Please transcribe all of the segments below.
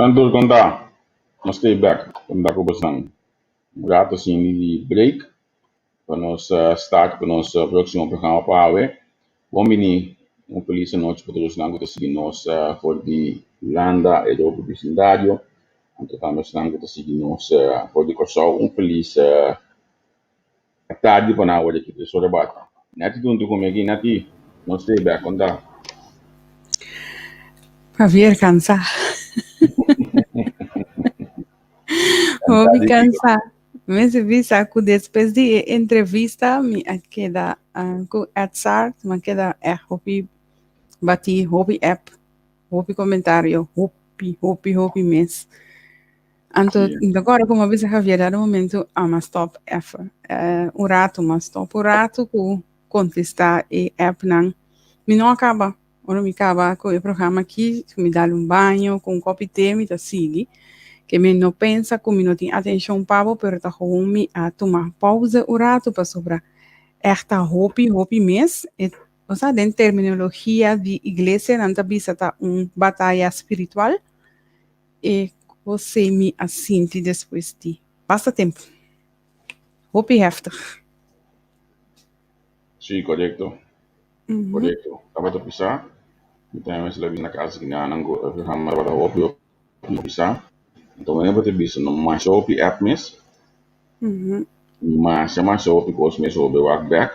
Nan tur kon ta? Nos ta bek kon ta ku bosan. Un rato sin di break pa nos start ku nos próksimo programa pa awe. Bon bini, un felis anochi pa tur esnan ku ta sigui nos for di Hulanda, Europa bisindario, anto tambe esnan ku ta sigui nos for di Kòrsou. Un felis Tardi pa nan awor aki tres ora bati. Nati duntu ku mi aki Nati nos ta bek kon ta? Javier kansa. Hopi kansa. Mester bisa ku despues di e entrevista mi a keda ku Edzard, mi a keda ègt hopi bati, hopi app, hopi komentario, hopi, hopi, hopi mes. Anto, Sí. mi ta kòrda ku mi a bisa Javier dado momento a mi a stòp efe. Un ratu mi a stòp un ratu ku kontestá e appnan. Mi no a kaba. Ora mi kaba ku e programa aki, mi dal un baño ku un kòpi te mi ta sigui. Ke mi no pensa ku mi no tin atenshon pa bo, pero ta gewoon mi a tuma pouze un ratu pasobra ègt ta hopi hopi mes. E, osea den terminologia di iglesia nan ta bisa ta un bataya spiritual. E kosei mi a sinti despues di basta tempu. Hopi heftig. Sí, korekto. Korekto. Tabata pisá. Mi tambe mester a bini na kas di nan ku e programa tabata hopi hopi pisá. Anto mi tabata bisa no masha hopi app mes. Masha masha hopi kos mes hopi wak bek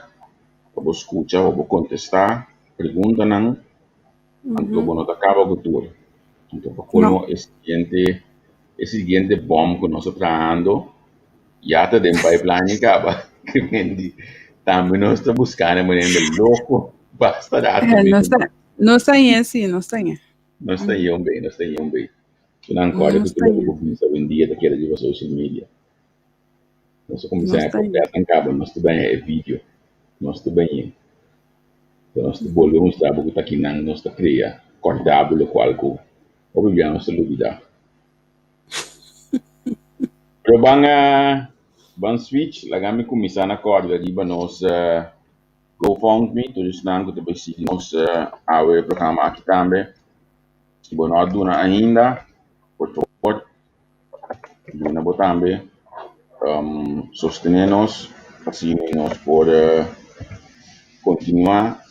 pa bo skucha pa bo kontestá preguntanan. Anto bo no ta kaba ku tur. Anto pa kolmo e siguiente e siguiente bòm ku nos ta trahando ya ta den pipeline kaba. Ke men di tambe nos ta buskando e manera loko basta rato Eh, nos ta nos ta yen si, nos ta yen. Nos ta yen un bei, nos ta yen un bei. Nan kòrda ku Nos tur ta loke yen. bo bisa awendia ta keda riba social media. Nos a kuminsá Nos e ta yen. podcast nan kaba nos ta baña e video. Nos ta bañ'é. Nos ta bolbe mustra bo ku ta kinan nos ta krea kòrda bo lokual ku hopi bia nos ta lubidá. Pero ban ban switch, laga mi kuminsá na kòrda riba nos GoFundMe, tur esnan ku ta bai sigui nos awe programa aki tambe. Si bo no a duna ainda, por fabor Duna bo tambe sostené nos asina nos por kontinuá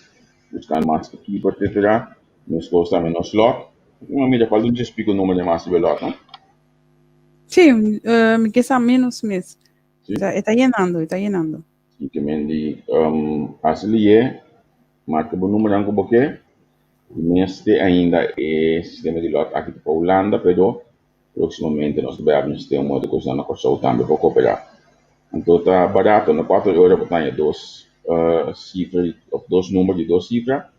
buskando mas ekipo etcetera. Meskos tambe nos lòt. Mi a mira falta un djes piko number mas riba e lòt no. Sí, mi ke sa ménos mes. E ta yenando, e ta yenando. Si ke men di hasi lié, marka bo numbernan ku bo ke. Mester ainda e sistema di lòt aki ta pa Hulanda pero Próximamente nos ta bai abri un sistema di cosnan na Kòrsou tambe pa cooperá. Anto ta barato, na cuatro euro bo ta haña dos cifra of dos number di dos cifra.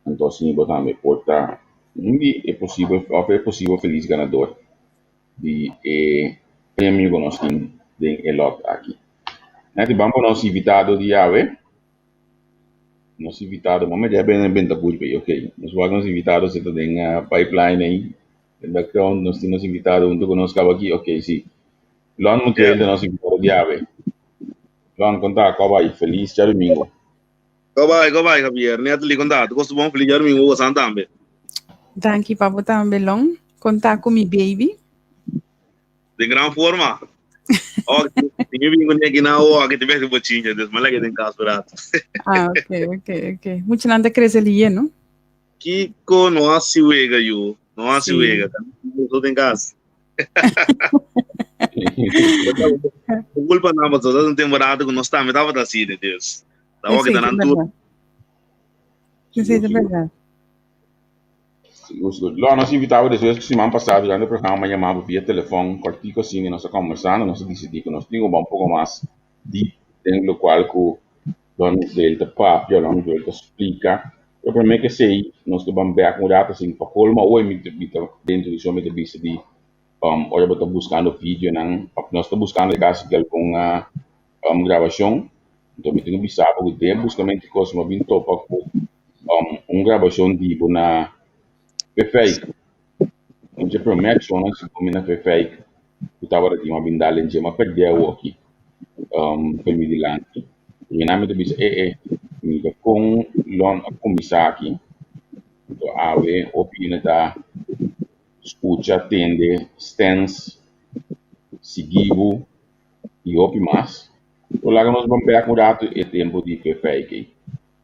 Anto asina bo tambe por ta un di e posibel of e posibel feliz ganador di e premio cu nos tin den e lot aki. Nati ban pa nos invitado di awe. Nos invitado, mama dja bene benta culpa ei, ok. Nos wak nos invitado si ta den pipeline ei. Den background nos tin nos invitado hunto cu nos caba aki. Ok, si. Lon Montiel ta nos invitado di awe. Lon, con ta? Con bai? Feliz djadumingo. Con bai, con bai, Javier. Natalie, con ta? Tur cos bon? Feliz djadumingo bo san tambe. Danki pa bo tambe, Lon. Con ta cu mi baby? Den gran forma. Oh, si mi bin cu neki na oh, aki te bes bochincha, dus mi a laga den cas un rato. Ah, ok, ok, ok. Muchanan ta crece liye, no? Kiko no hasi wega yu, no hasi Sí. wega. Boso den kas. Culpa nan pasobra ta un temporada ku nos tambe tabata asina, dus. Ta wak Esei ta ta nan tur. berdad. Esei ta Sigur, sigur. berdad. Sigur, sigur. Lo, nos invitá bo despues ku siman pasá durante e programa yamá bo via telefòn kòrtiku asina i nos a kòmbersá, nos a disidí ku nos tin ku bai un poko mas deep den lokual ku Lon Miguel ta papia, Lon Miguel ta splika. Pero promé ku esei nos ta ban bèk un rato asin pa kolma oe mi mi ta den introduccion mi ta bisa di ora bo ta buskando videonan òf nos ta buskando e kasi di algun grabashon anto mi tin ku bisa bo ku den buskamentu di kos mi a bin topa ku un grabashon di bo na Pefijk. Un dje promé akshonnan segun mi na Pefijk ku tabata tin mi a bin dal den dje mi a pèrdè awoki per mi dilanti. I nan mi ta bisa e e mira kon lon a kuminsá aki. Anto awe hopi hende ta skucha, tende, stens, sigui bo i hopi mas. So laga nos ban bek un ratu e tempu di FFIK.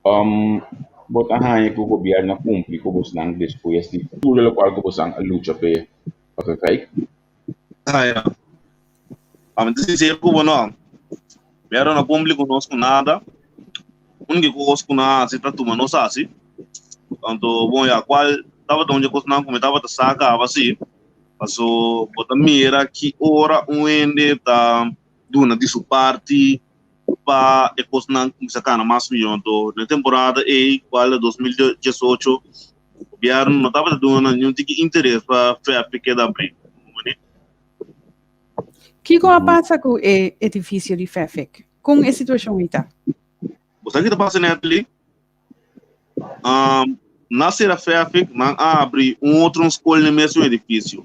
Um, bo ta haña ku gobièrnu a kumpli ku bosnan despues di tur lokual ku bosnan a lucha p'e pa FFIK? Ah, ya. Pa mi ta sincero ku bo no. Gobièrnu no a kumpli ku nos ku nada. Úniko kos ku nan a hasi ta tuma nos hasi. Anto, bon ya, kual tabata un dje kosnan ku mi tabata sa kaba si. Paso bo ta mira ki ora un hende ta duna di su parti pa e kosnan kuminsá kana mas mihó. Anto, den e temporada ei, kual ta 2018, gobièrnu no tabata duna niun tiki interes pa FEFI keda abrí. Kiko a pasa ku e edifisio di FEFIK? Kon e situashon ei ta? Bo sa ki ta pasa, Natalie? Um, na sera FEFIK, nan a abri un otro skol den mesun edifisio.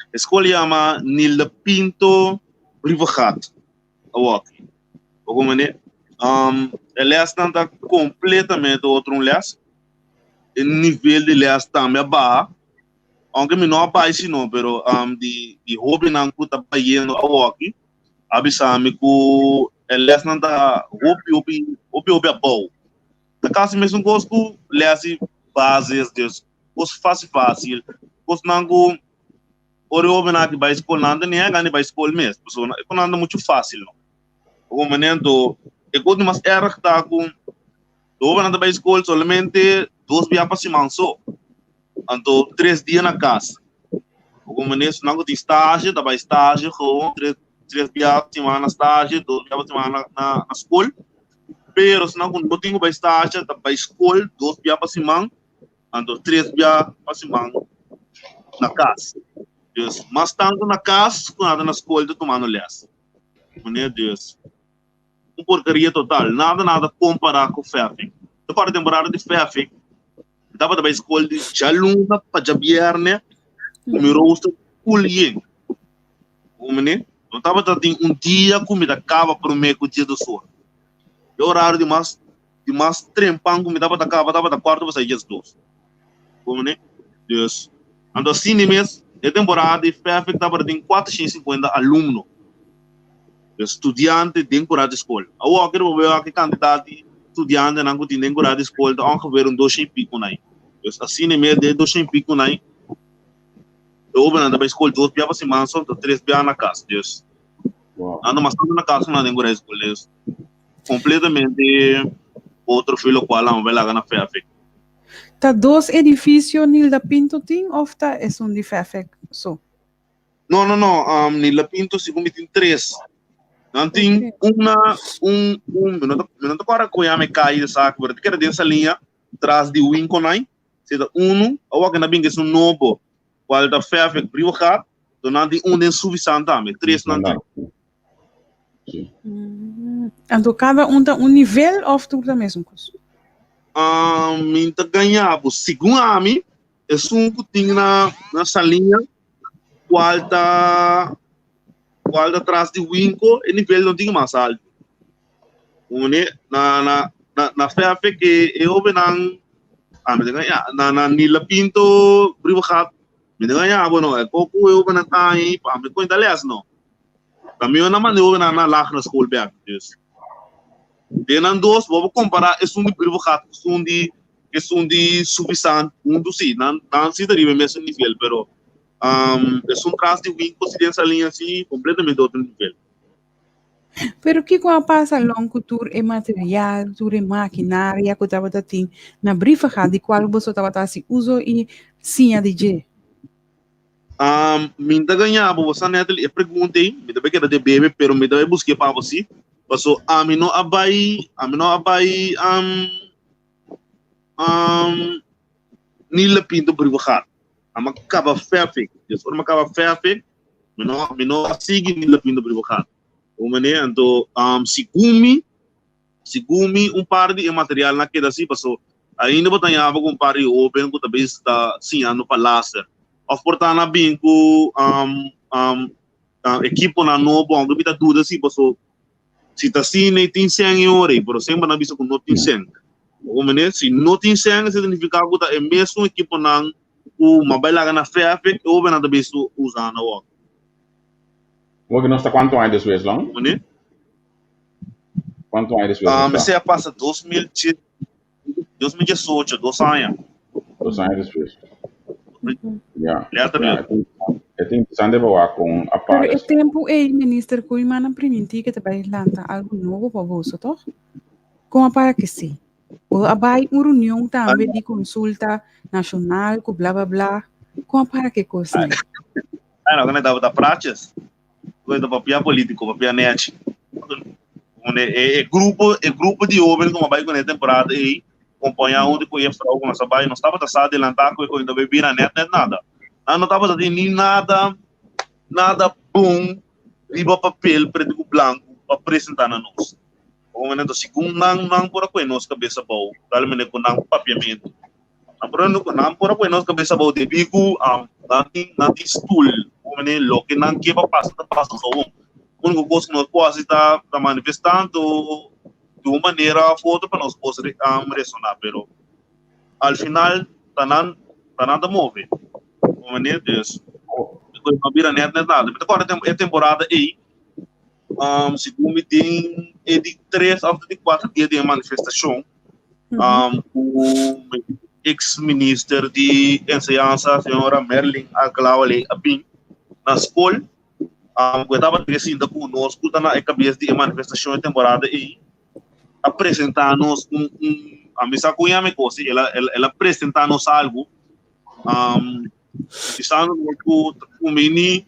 E skol yama Nilda Pinto Brievengat. Awaki. Bo komprende? Um, e lesnan ta kompletamente otro un les. E nivel di les tambe a baha. Aunke mi no a bai si no, pero um, di, di hobennan ku ta bayendo awaki, a bisa mi ku e lesnan ta hopi, hopi, hopi, hopi abou. Ta kasi mesun kos ku les di basis, dus kos fásil fásil, kosnan ku ora e hobennan aki bai skol nan ta ni a gana di bai skol mes, pasobra e konan ta muchu fásil no. Bo manera anto e kos di mas erg ta ku e hobennan ta bai skol solamente dos bia pa siman so. Anto tres dia na kas. Bo manera esnan ku tin stage ta bai stage gewoon tres tres bia pa siman na stage, dos bia pa siman na na na skol. Pero esnan ku no tin ku bai stage ta bai skol dos bia pa siman, anto tres bia pa siman na kas. Dus mas tantu na kas ku nan ta na skol ta tumando lès. Manera dus. Un porkeria total. Nada nada kompará ku Fèfik. Ta kòrda temporada di Fèfik, mi tabata bai skol di djaluna pa djabièrnè ku mi rooster ful yen. Bo mene? No tabata tin un dia ku mi ta kaba promé ku dies dos ora. E orario di mas di mas trempan ku mi tabata kaba tabata kuarto pasá 12. Bo mene? Dus, anto asina mes e temporada di Fèfik tabata tin 450 alumno. Studiante den kura di skol. Awor kere bo wak e kantidat di studiantenan ku tin den kura di skol ta ongeveer un doshen i piko nai. Dus asina mes den e doshen i piko nai e hobennan ta bai skol dos bia pa siman so ta tres bia na kas. Dus nan ta mas tantu na kas ku nan den kura di skol. Dus kompletamente otro fi lokual nan bai laga na Fèfek. Ta dos edifisio Nilda Pinto tin òf ta esun di Fèfek so? No, no, no. Um, Nila Pinto, segun mi tin tres. Nan tin okay. una, un, un, mi no ta, mi no ta kora koya me calle de saco, pero te queda den salinha, tras di winko nai, se da uno, awa que na bin que es un nobo, cual ta perfect, brivo gaat, do nan tin un den subisan tambe, tres nan tin. Sí. Mm. Anto cada un ta un nivel of tur ta mesmo kos? Um, mi ta ganhabo, segun ami, esun ku tin na, na salinha, cual ta cual ta tras di winko e nivel no tin mas alto. Une na na na na fefe ke e hobennan ah mi tenga ya na na Nila Pinto Brievengat mi tenga ya bueno e koko e hobennan ta ahí pa mi cuenta les no. También na manda e hobennan na lagere school bek dus. Den nan dos bo por compara esun di Brievengat ku esun di esun di Suffisant huntu si nan nan si ta riba e mesun nivel pero um, esun tras di winkel si den Saliña si completamente otro nivel. Pero kiko a pasa long ku tur e material, tur e maquinaria ku tabata tin na Brievengat di kual boso tabata hasi uso i siña di dje? Um, mi ta gaña bo, bo sa Natalie, e pregunta ei, mi ta bai keda debebe, pero mi ta bai busk'é pa bo si. Paso ami no a bai, ami no a bai um, um, Nila Pinto Brievengat. Ami a kaba Fèfik. Des ora mi a kaba Fèfik, mi no, mi no a sigui Nila Pinto Brievengat. Un manera, anto, um, segun mi, segun mi, un par di e materialnan a keda así, paso ainda bo ta hañaba ku un par di hóben ku ta bes ta siñando pa laser. Òf por ta nan a bin ku um, um, ekiponan nobo, aunke mi ta duda si, paso si ta asina i tin sèn e ora ei, pero semper nan a bisa ku no tin sèn. Bo komprende? Si no tin sèn, esei ta nifiká ku ta e mesun ekiponan. ku m'a bai laga na Fèfik, e hóbennan ta bisto usa nan awor. Wak nos ta kuantu aña despues, Lon? Mane? Kuantu aña despues nos ta? Esei a pasa 2018, 2 aña. 2 aña despues. Ya. Letterlijk. E ta interesante pa wak kon a Pero para. e tempu ei minister Koeiman a primintí ke ta bai lanta algu nobo pa boso, toch? Kon a para ke sí? Bo a bai un reunion tambe di konsulta nashonal ku bla bla bla. Kon a para ke kos nei? Ai no, kende tabata praches. Ku ta papia polítiko, papia nèchi. E e grupo, e grupo di hóben ku a bai kuné temporada ei, kompañá huntu ku e frou ku nos a bai, nos tabata sa adelantá ku e kos no bai bira nèt nèt nada. Nan no tabata tin ni nada, nada bon riba papel pretu ku blanku pa presentá na nos. Anto segun nan, nan por a kohe nos kabes abou, talmente ku nan papiamentu. Nan por nan por a pone nos cabeza abou debí cu nan tin nan tin stoel como mane loke nan ke pa pasa ta pasa gewoon. Unico cos cu nos por haci ta ta manifestando di un manera of otro pa nos bos resona pero al final ta nan ta nan ta move como mane dus no bira net net nada. Mi ta corda e temporada ey segun mi den e di tres of di cuatro dia di e manifestacion ku ex minister di enseñansa señora Merlin Alcalá-Wallé a bin na skol ku e tabata ke sinta ku nos ku ta na e kabes di e manifestashon e temporada ei a presentá nos un un a mi sa ku yama e kos el a el a presentá nos algu bisando nos ku ta kumbini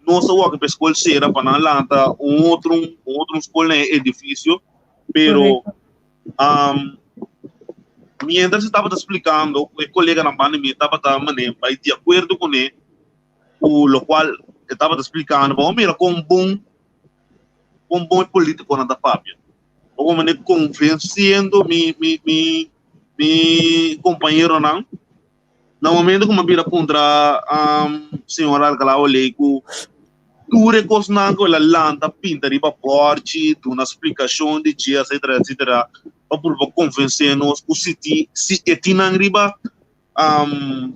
nos a wòrdu pa e skol sera pa nan lanta un otro un otro skol na e edifisio pero Mientras e tabata splikando, e koleganan banda di mi tabata manera bai di akuerdo kuné ku lokual e tabata splikando. Bo a mira kon bon kon bon e politikonan ta papia. Bo a manera konvensiendo mi mi mi mi kompañeronan. Na momento ku mi a bira puntra señor Alcalá Oley ku tur e kosnan ku el a lanta pinta riba bòrchi, duna splikashon di dje etcetera etcetera pa purba konvensé nos ku si tin si e tin nan riba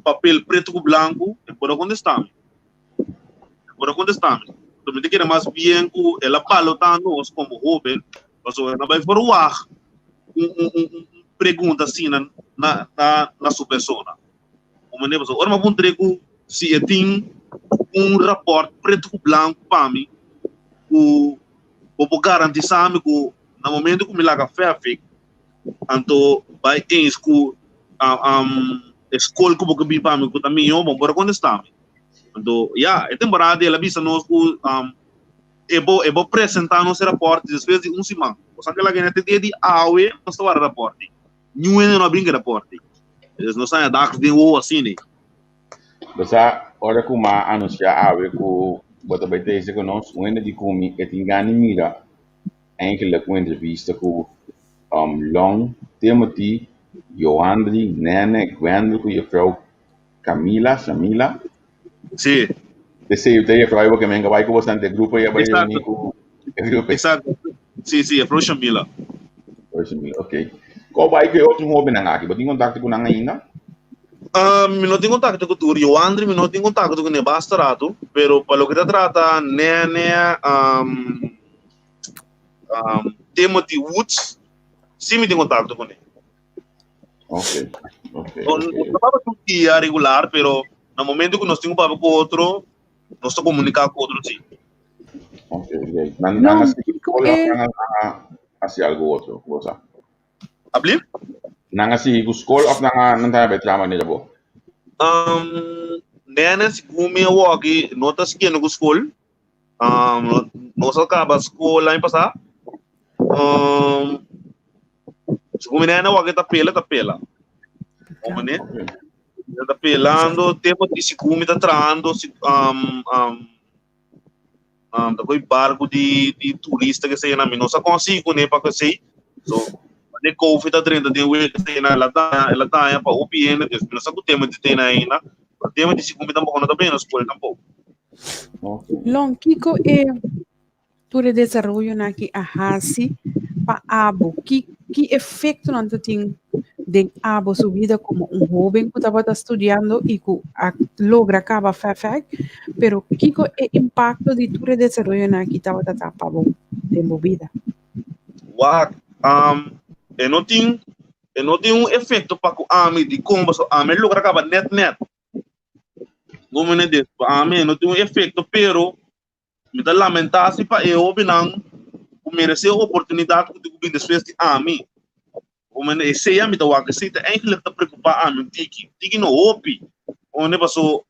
papel pretu ku blanku e por a kontestá mi, e por a kontestá mi. Enton mi ta kere mas bien ku el a balotá nos komo hóben pasobra el a bai verwagt un un un pregunta asina na na na su persona. Un manera pasobra ora mi a puntr'é ku si e tin un rapòrt pretu ku blanku pa mi ku bo por garantisá mi ku na momento ku mi laga fèfik anto bai eens ku e skol ku bo ke bin pa mi ku ta mihó bo por a kontestá mi. Anto ya e temporada el a bisa nos ku E bo e bo presentá nos e rapòrt despues di un siman. Bo sa ke laga te dia di awe nos ta wara rapòrt. Niun hende no a brinka rapòrt. Entonces nos haña daks den wowo asina. Bo sa, ora ku m'a anunsiá awe ku bo ta bai trese ku nos, un hende di ku mi e tin gana di mira eindelijk un entrevista ku Long, Timothy, Johandry, Nene, Gwendel ku juffrouw Camila, Shamila. Sí. Esei ta juffrouw bo ke men bai ku bosnan den grupo ya bai reuní ku e grupo. Exacto. Sí, sí, juffrouw Shamila. Juffrouw Shamila, ok. Ko bai ku e otro hobennan aki? Bo tin kontakto ku nan ainda? Mi no tin kontakto ku tur. Joandry mi no tin kontakto kuné basta ratu, pero pa loke ta trata Nene, Timothy Woods, sí mi tin kontakto kuné. Ok, ok. No, no ta papia tur dia regular, pero na momento ku nos tin ku papia ku otro, nos ta komuniká ku otro sí. Ok, ok. Nan, nan No, a sigui kiko skol of e nan a hasi algu otro ku bo sa? Abli? Nan a sigui ku skol of nan a nan ta bai traha manera bo? Nene, segun mi awoki, no ta siguiendo ku skol. Nos a kaba skol aña pasá. Segun mi nene wak ta pela, ta pela. Como ne? Ta pelando, tempo di segun mi ta trahando, si, ta koy barco di, di turista que sei na mi no sa consigo kuné pa que sei. So, ne COVID ta drenta den wega sei na ela daña, ela daña pa hopi hende, dus mi no sa ku tema di tene ainda. Pero tema di segun mi tampoco no ta beno school tampoco. Lon, kiko e tur e desaroyonan aki a hasi pa abo? Ki ki efektonan ta tin? den abo su bida komo un hóben ku tabata studiando i ku a logra kaba FEFEK, pero kiko e impakto di tur e desaroyonan aki tabata ta pa bo den bo bida? Wak, e no tin e no tin un efekto pa ku ami dikon pasobra ami a logra kaba nèt nèt. Bo mene des pa ami e no tin un efekto pero Mi ta lamentá si pa e hóbennan ku meresé e oportunidat ku tin ku bin despues di ami. Omen esei ami ta wak, esei ta eigenlijk ta preokupá ami un tiki. Tiki no, hopi. Omen paso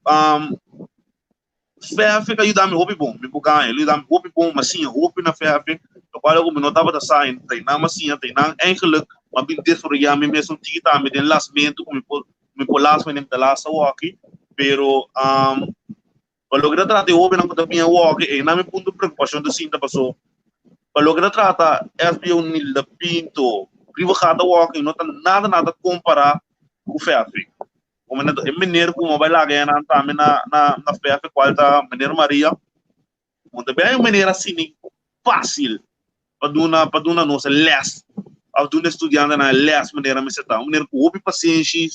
Fèfek a yuda mi hopi bon, mi por gaña. El a yuda mi hopi bon, mi a siña hopi na Fèfek, lokual ku mi no tabata sa ainda. Einan mi a siña, einan eigenlijk mi a bin desaroyá mi mes un tiki tambe den lasmentu ku mi por mi por las mi ta las awoki. Pero Pa loke ta trata e hóbennan ku ta bin awoki, einan mi punto preokupashon ta sinta paso pa loke ta trata SBO Nilda Pinto riba gata awoki no ta nada nada kompará ku Fèfi. Como e meneer ku bo bai laga enan tambe na na na Fèfi kual ta meneer Maria, no ta bin un meneer asina fásil pa duna pa duna nos e lès òf duna e studiantenan e lès manera mester ta. Un meneer ku hopi pasenshi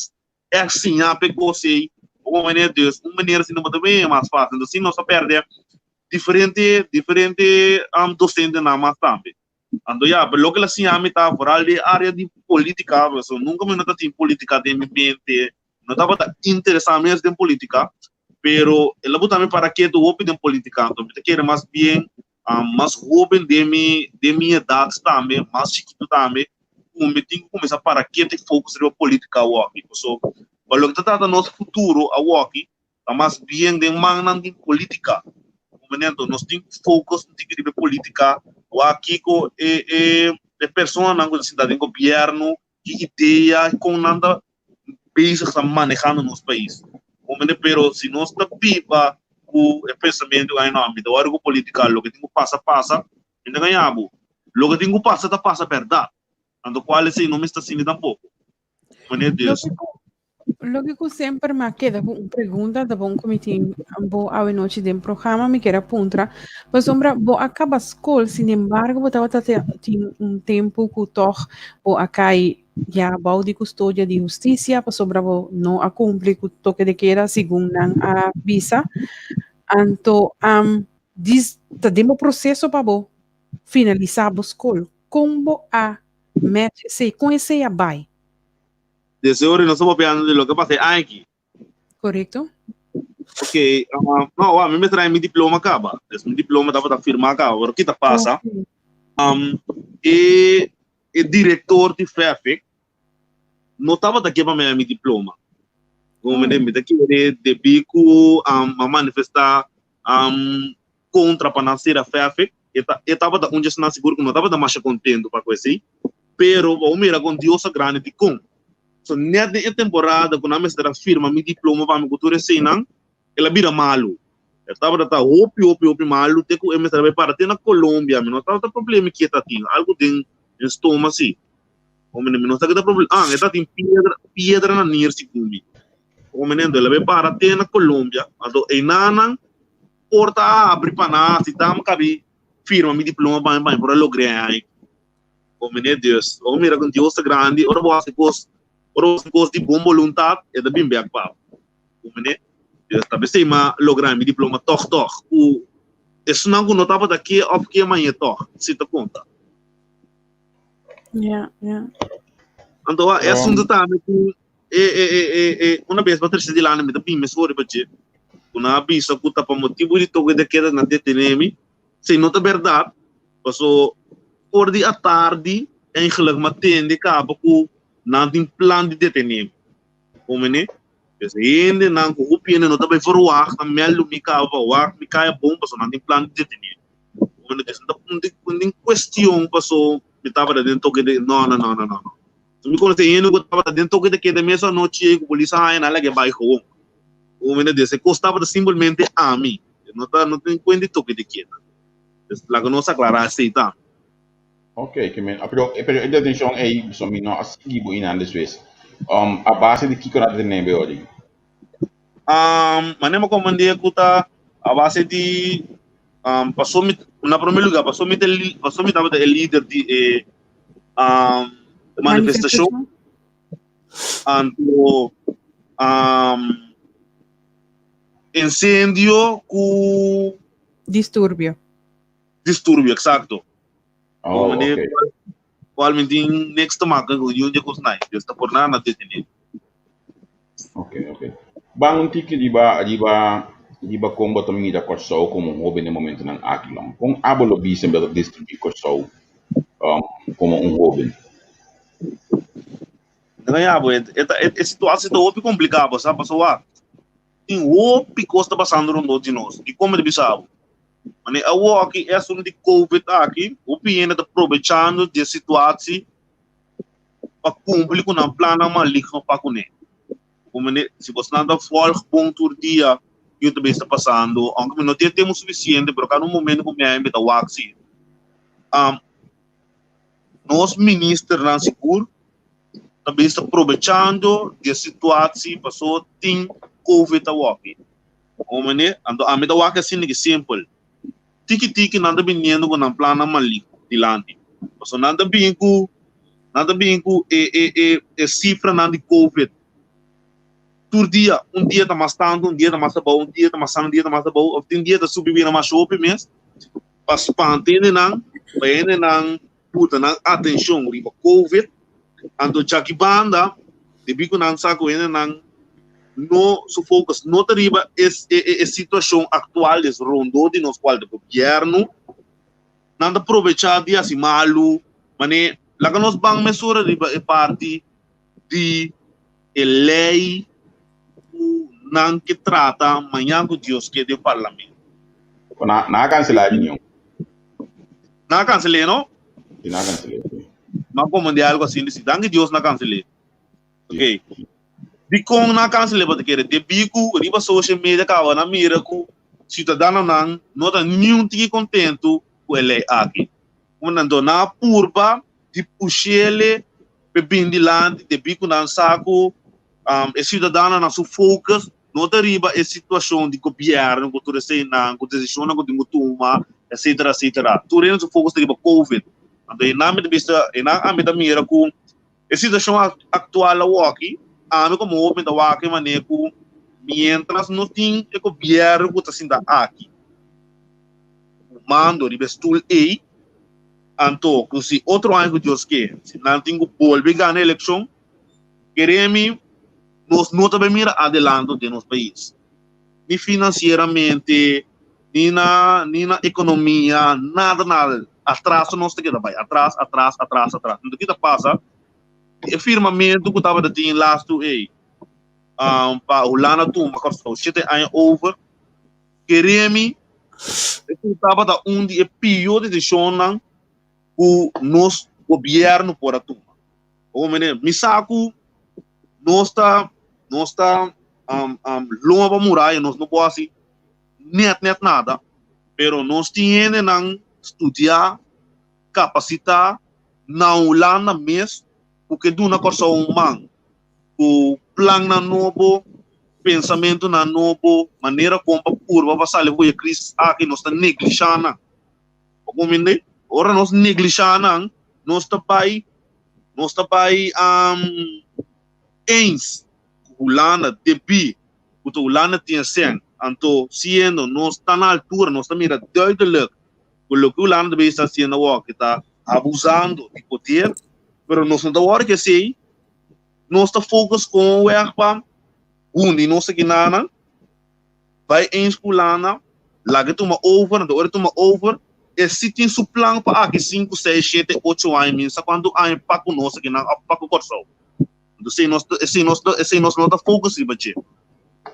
E siña p'e kos ei un manera dus un manera asina bo ta bini mas fácil. Entonces si nos a pèrdè diferente diferente dosentenan mas tambe. Anto ya, pero loke el a siña mi ta foral den área di polítika, pasobra nunka mi no ta tin polítika den mi mente, no tabata interesá mes den polítika, pero el a buta mi para ketu hopi den polítika. Anto mi ta kere mas bien mas hoben den mi den mi edat tambe, mas chikitu tambe, ku mi tin ku kuminsá para kete focus riba politica awoki. Paso pa loke ta trata nos futuro awoki ta mas bien den mannan di politica. Kumprende? Nos tin ku focus un tiki riba e politica, wak kiko e e e personanan ku ta sinta den gobierno, ki idea, kon nan ta bezig ta manehando nos pais. Comprende? Pero si nos ta biba ku e pensamentu ay no, mi ta wòrdu ku politica, loke tin ku pasa pasa, mi ta gaña bo. Loke tin ku pasa ta pasa bèrdat. Anto kual esei no mester asina tampoko. Comprende? Dus. Loke ku semper mi a keda ku un pregunta, ta bon ku mi tin bo awe nochi den programa, mi kier a puntra, pasobra bo a kaba skol, sinembargo bo tabata tin un tempu ku tòg bo a kai ya bou di kustodia di hustisia pasobra bo no a kumpli ku toke de keda segun nan a bisa. Anto am dis ta den bo proseso pa bo finalisá bo skol. Kon bo a match esei? Kon esei a bai? Desde ora nos ta papiando di loke a pasa e aña aki. Korekto. Ok, no, a mi me trae mi diploma kaba. Des mi diploma tabata firmá kaba, pero ki ta pasa? Um, e e direktor di FEFIC no tabata ke pa mi haña mi diploma. Como mi mi ta kere debí ku um, a manifestá um, kontra pa nan sera FEFIC, e ta e tabata un djesnan sigur ku no tabata masha kontentu pa ku esei, pero bo mira kon Dios ta grandi dikon. So nèt den e temporada ku nan mester a firma mi diploma pa mi ku tur eseinan, el a bira malu. E tabata ta hopi hopi hopi malu te ku e mester a bai para te na Colombia. Mi no tabata problema ki e ta tin, algu den den stoma si. Hombre, mi no sa ki ta problema. Ah, e ta tin piedra, piedra na nier segun mi. Hombre, el a bai para te na Colombia. Anto einanan porta a habri pa nan hasi dam kabi firma mi diploma pa mi pa mi por a logr'é ai. Hombre, Dios. Ora mira kon Dios ta grandi, ora bo hasi kos, ora bo hasi kos di bon boluntat, e ta bin bek pa bo. Hombre, Dios ta besei m'a logra mi diploma tog tog. Ku esunnan ku no tabata ke of ke mañe tog, si ta konta. Ja, ja. Anto e asunto tambe ku e e e e e una bes pa trese dilanti mi ta bin mesora riba dje ku nan a bisa ku ta pa motibu di toke de keda nan detene mi, si no ta bèrdat, paso for di atardi eigenlijk m'a tende kaba ku nan tin plan di detene mi. Komene? Pues hendenan ku hopi hende no ta bai verwagt, nan mèldu mi kaba pa wak mi kaya bon paso nan tin plan di detene mi. Bueno, des no ta un tin cuestion paso mi tabata den toque de no no no no no. So mi conoce hende cu tabata den toque de queda mes anochi ey cu polis a haya nan laga e bay gewoon. Bueno, des e cos tabata simplemente ami. No ta no tin cuenta di toque de queda. Des laga nos aclara esey tambe. Ok, ke men, pero, pero e detencion ey, so mi no a sigui bo inan despues. Um, a base di kiko nan a detene bo ori? Um, manera mi a comprende cu ta a base di um, paso mi, na primer lugar, paso mi ta, paso mi tabata e lider di e um, manifestacion. Anto um, incendio ku Disturbio. Disturbio, exacto. Oh, Meneer, ok. Cual mi tin niks te maken cu niun di e cosnan. Dios ta por nada detene. Ok, ok. Ban un tiki riba riba riba kon bo ta mira Kòrsou komo un hóben den momentonan aki long. Kon abo lo bisa bo ta deskribí Kòrsou um, komo un hóben? Nan ya bo, e, e, e, e situatie ta hopi kompliká, bo sa, pasobra tin hopi kos ta pasando rondó di nos. Di kon mi ta bisa bo? Mane awor aki e asuntu di Covid aki, hopi hende ta probechando di e situatie pa kumpli ku nan plannan maligno pa kuné. Ku mane, si bosnan ta volg bon tur dia kiko ta bes ta pasando, aunke mi no tin e tempu sufisiente, pero kada un momento ku mi a mi ta wak si. Um, nos ministernan sigur ta bes ta probechando di e situatie paso tin Covid awor aki. Como mane, anto ami ta wak asina ki simpel. Tiki tiki nan ta biniendo ku nan plannan maligno dilanti. Pasobra nan ta bin ku nan ta bin ku e e e e sifranan di covid. Tur dia, un dia ta mas tantu, un dia ta mas abou, un dia ta mas tantu, un dia ta mas abou, of tin dia ta subi bira mas hopi mes, pa spanta hendenan, pa hendenan puta nan atencion riba covid. Anto djaki banda, debí ku nan sa ku hendenan no su focus no ta riba e e situacion actual des rondó di nos cual ta gobierno, nan ta probecha di hasi malu, mane laga nos ban mesora riba e parti di e ley ku nan ke trata mañan ku Dios ke den parlamento. Nan a cancela e reunion. Nan a cancel'é, no? Sí, nan a cancel'é, sí. Nan a comand'é algo asina, sí. Danki Dios nan a cancel'é. Ok. Dikon nan a cancel'é bo ta kere? Debí ku riba social media kaba nan mira ku siudadanonan no ta niun tiki kontentu ku e lei aki. Kuma nan do nan a purba di push'ele p'e bin dilanti debí ku nan sa ku e siudadanonan su focus no ta riba e situashon di gobièrnu ku tur eseinan, ku desishonnan ku tin ku tuma, etsetera, etsetera. Tur hende su focus ta riba covid. Anto einan mi ta bisa, einan ami ta mira ku e situashon aktual awoki, ami komo hopi ta wak e manera ku mientras no tin e gobièrnu ku ta sinta aki ku mando riba e stul ei, anto ku si otro aña ku Dios ke, si nan tin ku bolbe gana elekshon, Kere mi, nos no ta bay mira adelanto den nos pais, ni financieramente, ni na ni na economia, nada nada. Atraso nos ta keda bay, atras, atras, atras, atras. Enton ki ta pasa? E firmamento cu tabata tin lastu ey, um, pa Hulanda tuma Kòrsou shete aña over, kere mi, esei tabata un di e pió decisionnan cu nos gobierno por a tuma. Omo mene, mi sa ku nos ta nos ta um, um, loma pa muraya, nos no por hasi net net nada, pero nos tin hendenan studiá, kapasitá na Hulanda mes ku ke duna Kòrsou un man ku plannan nobo, pensamentunan nobo, manera kon pa purba pa sali for e krisis aki, nos ta neglishá nan. Bo comprende? Ora nos neglishá nan, nos ta bai, nos ta bai um, eens ku Hulanda debí ku ta Hulanda tin e sèn. Anto, siendo nos ta na altura, nos ta mira duidelijk ku loke Hulanda ta bezig ta hasiendo awor ku ta abusando di poder, pero nos no ta wòrdu ku esei, nos ta focus kon weg pa hundi nos akinanan. Bai eens ku Hulanda, laga e tuma over, anto ora e tuma over, e si tin su plan pa aki sinku, seis, shete, ocho aña, mi no sa kuantu aña pa ku nos akinan òf pa ku Kòrsou. Anto esei nos ta, esei nos ta, esei nos no ta focus riba dje.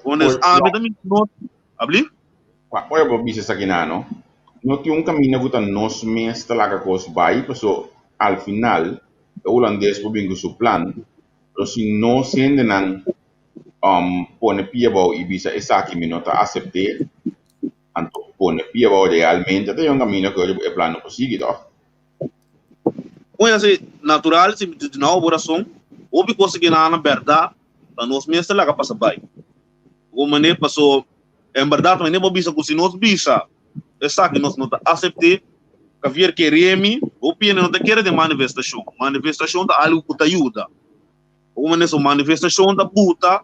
Ones, ami ta mira nos, abli? Ora bo bisa esaki nan no, no tin un kaminda ku ta nos mes ta laga kos bai, paso al final e hulandes por bin ku su plan, pero si nos hendenan um pone pia abou i bisa esaki mi no ta asept'é, anto pone pia abou realmente ta yon kaminda ku e plan no por sigui tòg? Bueno, si natural, si mi ta duna bo rason, hopi kos ki nan na bèrdat ta nos mes ta laga pasa bai. Ku manera paso en bèrdat manera bo bisa ku si nos bisa esaki nos no ta asept'é, Javier kere mi, hopi hende no ta kere den manifestashon. Manifestashon ta algu ku ta yuda. Bo su manifestashon ta buta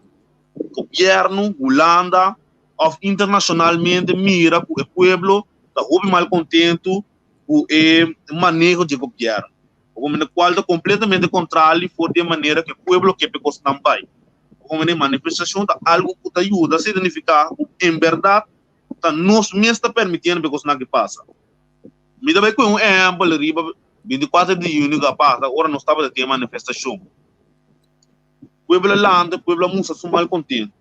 gobièrnu, Hulanda òf internashonalmente mira ku e pueblo ta hopi malkontentu ku e maneho di gobièrnu. Bo kual ta kompletamente kontrali for di e manera ku e pueblo ke pa e kosnan bai. Bo manifestashon ta algu ku ta yuda signifiká ku en bèrdat ta nos mes ta permitiendo pa e kosnan aki pasa. Mi ta bai ku un ehèmpel riba 24 di yüni ku a pasa ora nos tabata tin e manifestashon. Pueblo a lanta, pueblo a mustra su malkontentu.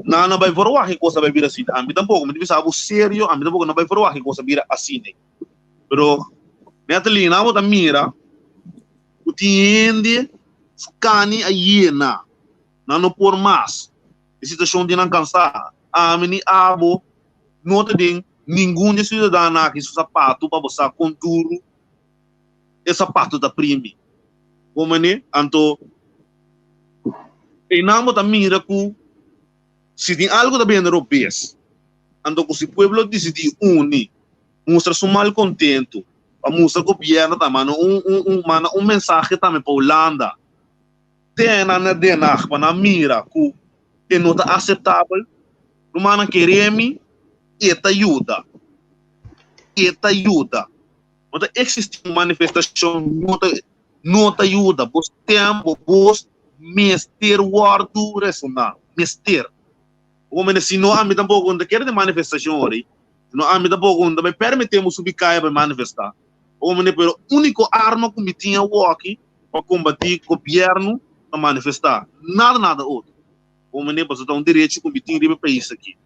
Nan no bai verwagt e kos a bai bira asina. Ami tampoko, mi ta bisa bo serio, ami tampoko no bai verwagt e kos a bira asina. Pero Natalie, nan bo ta mira ku tin hende su kani a yena, nan no por mas. E situashon tin nan kansá. Ami ni abo no ta den ningun di e siudadanonan aki su sapatu pa bo sa kon duru e sapatu ta primi. Bo manera? Anto einan bo ta mira ku si tin algu ta bende robes, anto ku si pueblo disidí uni, mustra su malkontentu, pa mustra gobièrnu ta manda un un manda un mensahe tambe pa Hulanda, te nan na Den Haag pa nan mira ku e no ta aseptabel, rumannan kere mi, e ta yuda, e ta yuda. No ta eksistí un manifestashon no ta no ta yuda. Bo stem, bo bos mester wòrdu resoná, mester. Bo mende si no ami tampoko no ta kere den manifestashon ori, si no ami tampoko no ta bai permití bo subi kaya pa manifestá. Bo mende pero úniko arma ku mi tin awoki pa kombatí gobièrnu ta manifestá, nada nada otro. Bo mende pasobra ta un derecho ku mi tin riba e pais aki.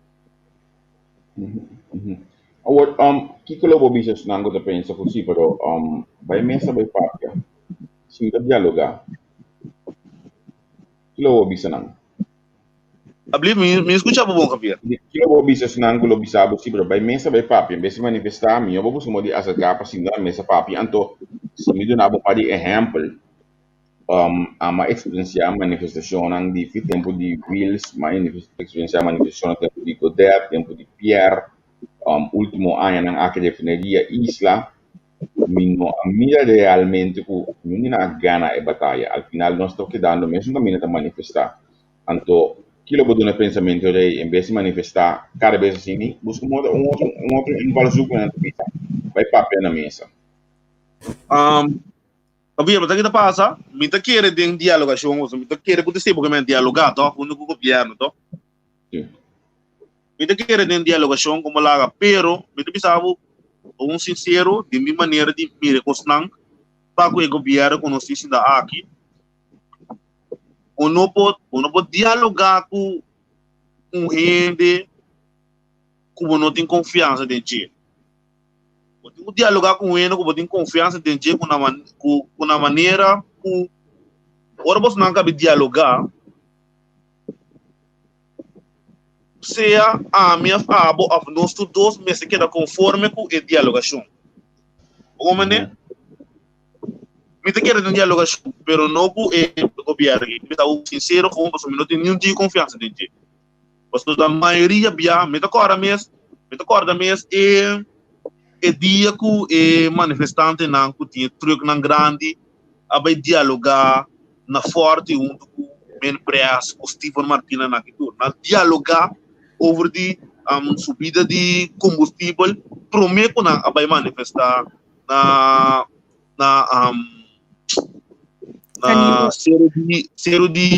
Awor, kiko lo bo bisa esnan ku ta pensa ku si, pero bai mesa bai papia, sinta dialogá? Ki lo bo bisa nan? Abli, mi skucha bo bon, Javier. Ki lo bo bisa esnan ku lo bisa bo si, pero bai mesa bai papia, en bes di manifestá, mihó bo busca modo di aserká pa sinta na mesa papia. Anto, si mi duna bo un par di ehèmpel, Ama eksperensiá manifestashonnan di fi tempu di Wiels, m'a eksperensiá manifestashonnan tempu di Godett, tempu di Pierre, último añanan aki refineria Isla, mi no a mira realmente ku ningun a gana e bataya. Al final nos ta kedando mesun kaminda ta manifestá. Anto kilo bo duna pensamentu rei en bes di manifestá kada bes asina, buska un otro un otro un otro invalshoek ku nan ta bisa, bai papia na mesa. Pasobra bo ta kita pasa, mi ta kere den dialogashon, pasobra mi ta kere ku ta esei porque mi a dialogá tòg huntu ku gobièrnu tòg. Mi ta kere den dialogashon komo laga, pero mi ta bisa bo un sinsero di mi manera di mira e kosnan pa ku e gobièrnu ku nos tin sinta aki, bo no por bo no por dialogá ku un hende ku bo no tin konfiansa den dje. Bo tin ku dialogá ku un hende ku bo tin konfiansa den dje ku na ku ku na manera ku ora bosonan kabi dialogá, sea ami òf abo òf nos tur dos mester keda konforme ku e dialogashon. Bo komprendé? Mi ta kere den dialogashon, pero no ku e gobièrnu aki. Mi ta sinsero ku bo pasobra mi no tin niun tiki konfiansa den dje. Pasobra ta mayoria bia, mi ta kòrda mes, mi ta kòrda mes e e dia ku e manifestantenan ku tin e trùknan grandi a bai dialogá na Fòrti huntu ku Men Press, ku Steven Martina nan aki tur. Nan dialogá over di subida di kombustibel promé ku nan a bai manifestá na na na Seru di Seru di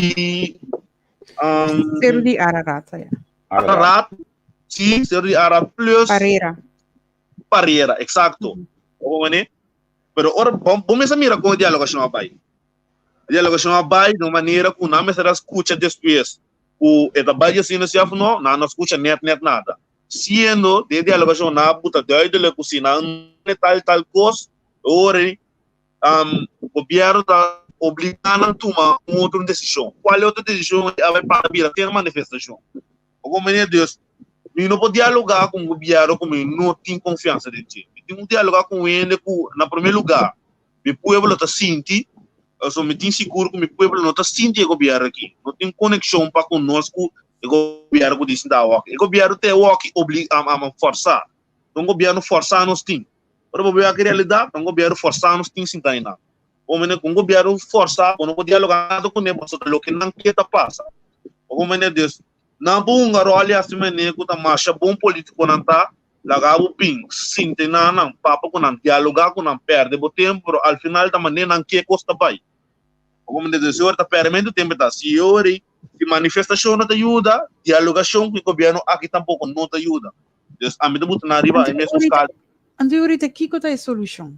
Seru di Ararat, ja. Ararat, sí, Seru di Ararat plus Parera. Parera, exacto. Mm -hmm. Pero ora, bo mester mira kon e dialogashon a bai. E dialogashon a bai di un manera ku nan mester a skucha despues ku e ta bai di asina si òf no, nan no a skucha nèt nèt nada. Siendo den e dialogashon nan a buta duidelijk ku si nan no tal tal kos, e ora ei Gobierno ta obliga nan tuma un otro decision. Cual e otro decision a bay para bira ten manifestacion. Bo comprende? Dus, mi no por dialoga cu un gobierno cu mi no tin confiansa den dje. Mi tin cu dialoga cu un hende cu, na primer lugar, mi pueblo ta sinti, pasobra mi tin sigur cu mi pueblo no ta sinti e gobierno aki. No tin conexion pa cu nos cu e gobierno cu dicen ta awaki. E gobierno ta awaki obliga, forsa. Un gobierno forsa nos tin. Ora bo wak e realidat, ta un gobierno forsá nos tin sinta einan. Bo mene ku un gobièrnu fòrsá bo no por dialogá nada kuné pasobra loke nan ke ta pasa. Bo mene dus nan por hunga ròl i hasi manera ku ta masha bon polítikonan ta laga bo bin sinti nan nan papia ku nan dialogá ku nan pèrdè bo tempu pero al final ta manera nan ke kos ta bai. Bo mene dus e ora ta pèrdèmentu tempu ta si e ora ei si manifestashon no ta yuda dialogashon ku e gobièrnu aki tampoko no ta yuda. Dus ami ta buta nan riba e mesun skala. Anto ahorita kiko ta e solushon?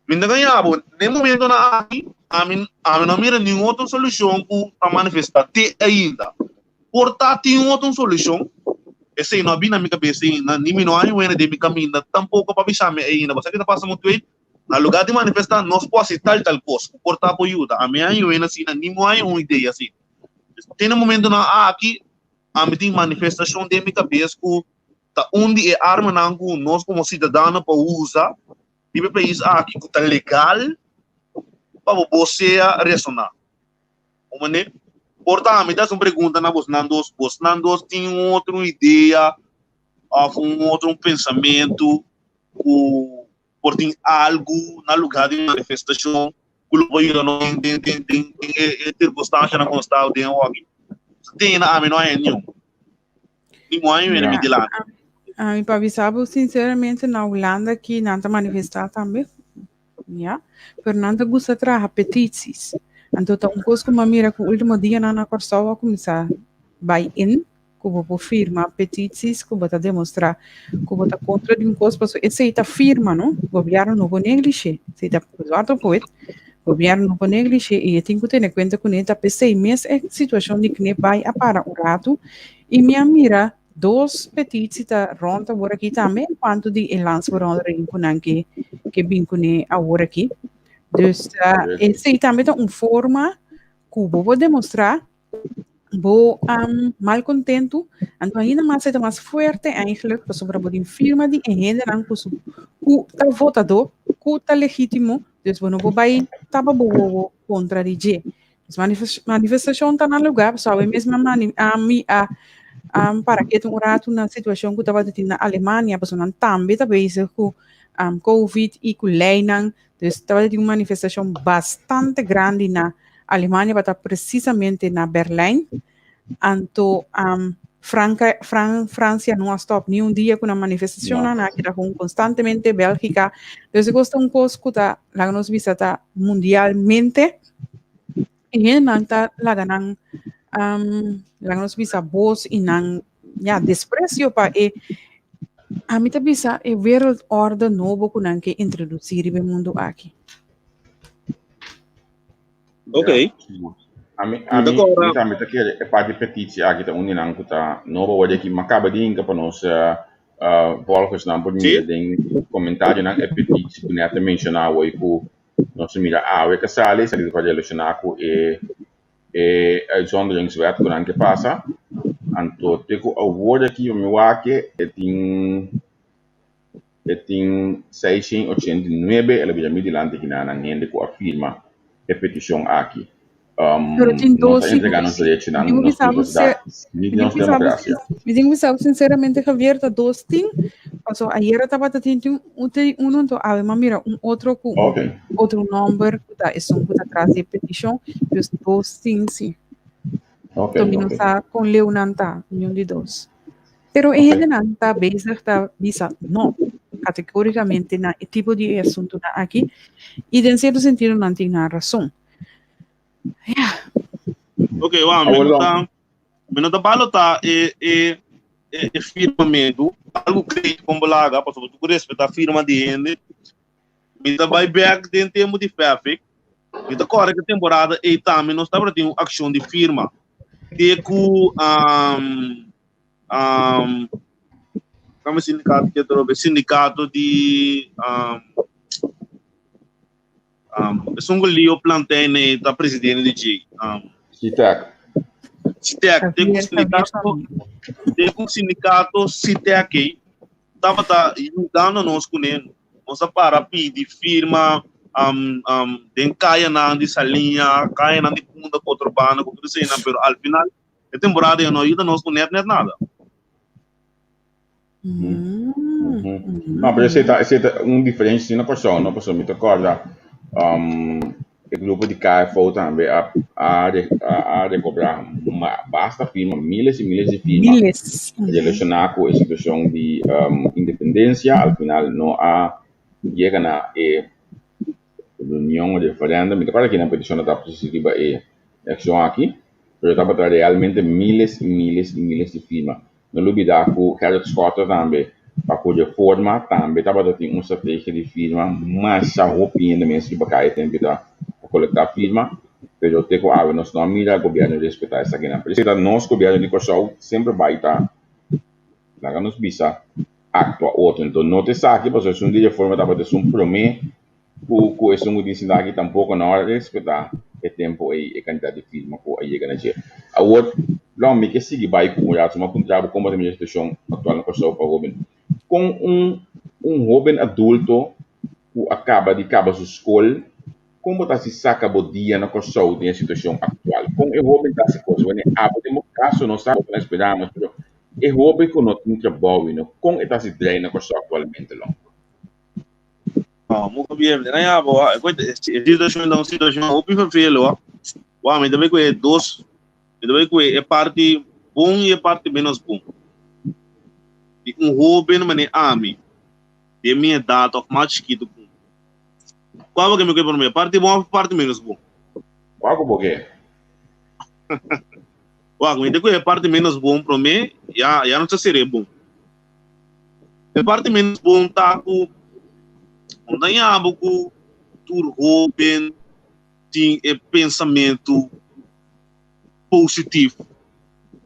Mi ta gaña bo, den momentonan aki, ami ami no mira ningun otro solushon ku ta manifestá te ainda. Por ta tin un otro solushon, esei no a bini na mi kabes ainda, ni mi no a wena den mi kaminda tampoko pa bisa mi ainda. Bo sa ke ta pasa mutu ei? Na lugá di manifestá, nos por hasi tal tal kos ku por ta por yuda. Ami a wena asina, ni mi a un idea asina. Te na momentonan aki, ami tin manifestashon den mi kabes ku ta un di e armanan ku nos komo siudadano por usa riba e pais aki ku ta legal pa bo bos sea resoná. Un manera? Por ta mi ta hasi un pregunta na bosnan dos, bosnan dos tin un otro idea òf un otro pensamentu ku por tin algu na lugá di manifestashon ku lo por yuda nos den den den e sirkunstanshanan ku nos ta den awor aki? Tin na ami no hay niun. Ningun aña mi Ja, dilanti. ami pa bisa bo sinceramente na Hulanda aki nan ta manifesta tambe. Ja, pero nan ta gusta traha petities. Anto ta un kos ku mi a mira ku ultimo dianan na Kòrsou a kuminsá bai in ku bo por firma petities ku bo ta demostrá ku bo ta kontra di un kos pasobra esei ta firma no. Gobièrnu no por neglish'é. Esei ta zwart op wit. Gobièrnu no por neglish'é i e tin ku tene kuenta kuné. Ta p'esei mes e situashon di knip bai a para un ratu i mi a mira dos petitsie ta rònt awor aki tambe en kuantu di e landsverandering ku nan ke ke bin kuné awor aki. Dus esei tambe ta un forma ku bo por demostrá bo um, malcontentu, anto ainda mas e ta mas fuerte eigenlijk, pasobra bo tin firma di e hendenan ku su ku ta votadó, ku ta legítimo, dus bo no por bai tapa bo wowo kontra di dje. Dus manifestashon ta na lugá, pasobra awe mes mani ami a um, para ketu un ratu na situashon ku tabata tin na Alemania, pasobra nan tambe ta bezig ku um, COVID i ku leinan, Dus tabata tin un manifestashon bastante grandi na Alemania, bata precisamente na Berlijn. Anto um, Franca, Fran, Francia no a stop ni un dia ku nan manifestacionnan, no. a keda gewoon constantemente, Bélgica. Dus e kos ta un kos ku ta, laga nos bisa, ta mundialmente. E hendenan ta laga nan, um, laga nos bisa, bos i nan ja, desprecio pa e, ami ta bisa e wereldorde nobo ku nan ke introdusí riba e mundu aki. Ok. Ami, ami, mi tambe ta kere e parti petitie aki ta un di nan ku ta nobo word aki, ma kaba di hinka pa nos uh, volgersnan por mira den komentarionan e petitie ku net a menshoná awor ku nos a mira awe ka sali, sali pa relashoná ku e E uitzonderingswet ku nan ke pasa, anto te ku awor aki pa mi wak e tin e tin seishent ochenta i nuebe, el a bira mi dilanti kinanan hende ku a firma e petishon aki. Pero tin Nos dos a entrega nos derechonan, Mi tin ku nos bisa bo privasidad, ni mi tin nos ku bisa bo demokrasia. mi tin ku bisa bo sinceramente Javier ta dos tin, paso ayera tabata tin tin un tin uno anto awe m'a mira un otro ku un Ok. otro nomber ku ta esun ku ta tras di e petishon, dus dos tin si. Ok, Anto mi no ok. sa kon leu nan ta, niun di dos. Pero e Ok. hendenan ta bezig ta bisa no kategorikamente na e tipo di e asuntunan aki i den sierto sentido nan tin nan rason. Ja. Ok, wou, mi no ta, mi no ta balotá e, e, e, e firmamentu, algu great kon bo laga, pasobra bo tin ku respetá firma di hende. Mi ta bai bèk den tempu di Fefik, mi ta kòrda ku e temporada ei tambe nos tabata tin un akshon di firma, te ku um, um, kamba sindikato ke atrobe? Sindikato di um, Um, esun ku Leo Plantijn e ta presidente di dje. Um, Citec. Citec, te ku sindikato, te ku sindikato Citec ei tabata yudando nos kuné. Nos a para pidi firma um, um, den kayanan di Saliña, kayanan di Punda, Kotrobanda, ku tur eseinan, pero al final e temporada ei no a yuda nos ku net net nada. No, pero esei ta, esei ta un diferensia na Kòrsou, no? Pasobra mi ta kòrda E grupo di KFO tambe a a a rekobrá basta firma, miles i miles di firma Miles. relashoná ku e situashon di independensia. Al final no a yega na e reunion o referèndum. Mi ta kòrda kinan petishon ta presis riba e akshon aki, pero tabata realmente miles i miles i miles di firma. No lubidá ku Gerrit Schotte tambe pa ku reforma tambe tabata tin un strategia di firma masha hopi hende mes riba kaya tempu ta kolektá firma, pero te ku awe nos no a mira gobièrnu respetá esakinan. Por esei ta nos gobièrnu di Kòrsou semper bai ta laga nos bisa aktua otro. Enton no ta esaki pasobra esun di reforma tabata esun promé Ku ku esun ku tin sinta aki tampoko no a respetá e tempu ei e kantidat di firma ku a yega na dje. Awor, Lon, mi ke sigui bai ku un ratu, mi a puntra bo kon bo ta mira e situashon aktual na Kòrsou pa hóben. Kon un un hóben adulto ku a kaba di kaba su skol, kon bo ta hasi saka bo dia na Kòrsou den e situashon aktual? Kon e hóben ta hasi kos? Wene, abo den bo kaso no sa bo ta esperamos, pero e hóben ku no tin trabou, kon e ta hasi drei na Kòrsou aktualmente, Lon? No, mucho bien. Na ya, bo, e situacion ta un situacion hopi vervelo, ah. Wa, mi ta bay cu dos, mi ta bay cu e parti bon y e parti menos bon. Di un hoben mane ami, di mi edad of mas chiquito cu mi. Cual bo ke mi ke prome, parti bon of parti menos bon? Cual cu bo ke? Wa, mi ta cu e parti menos bon prome, ya, ya no ta serie bon. E parti menos bon ta ku no ta yaba ku tur hoben tin e pensamentu positivo.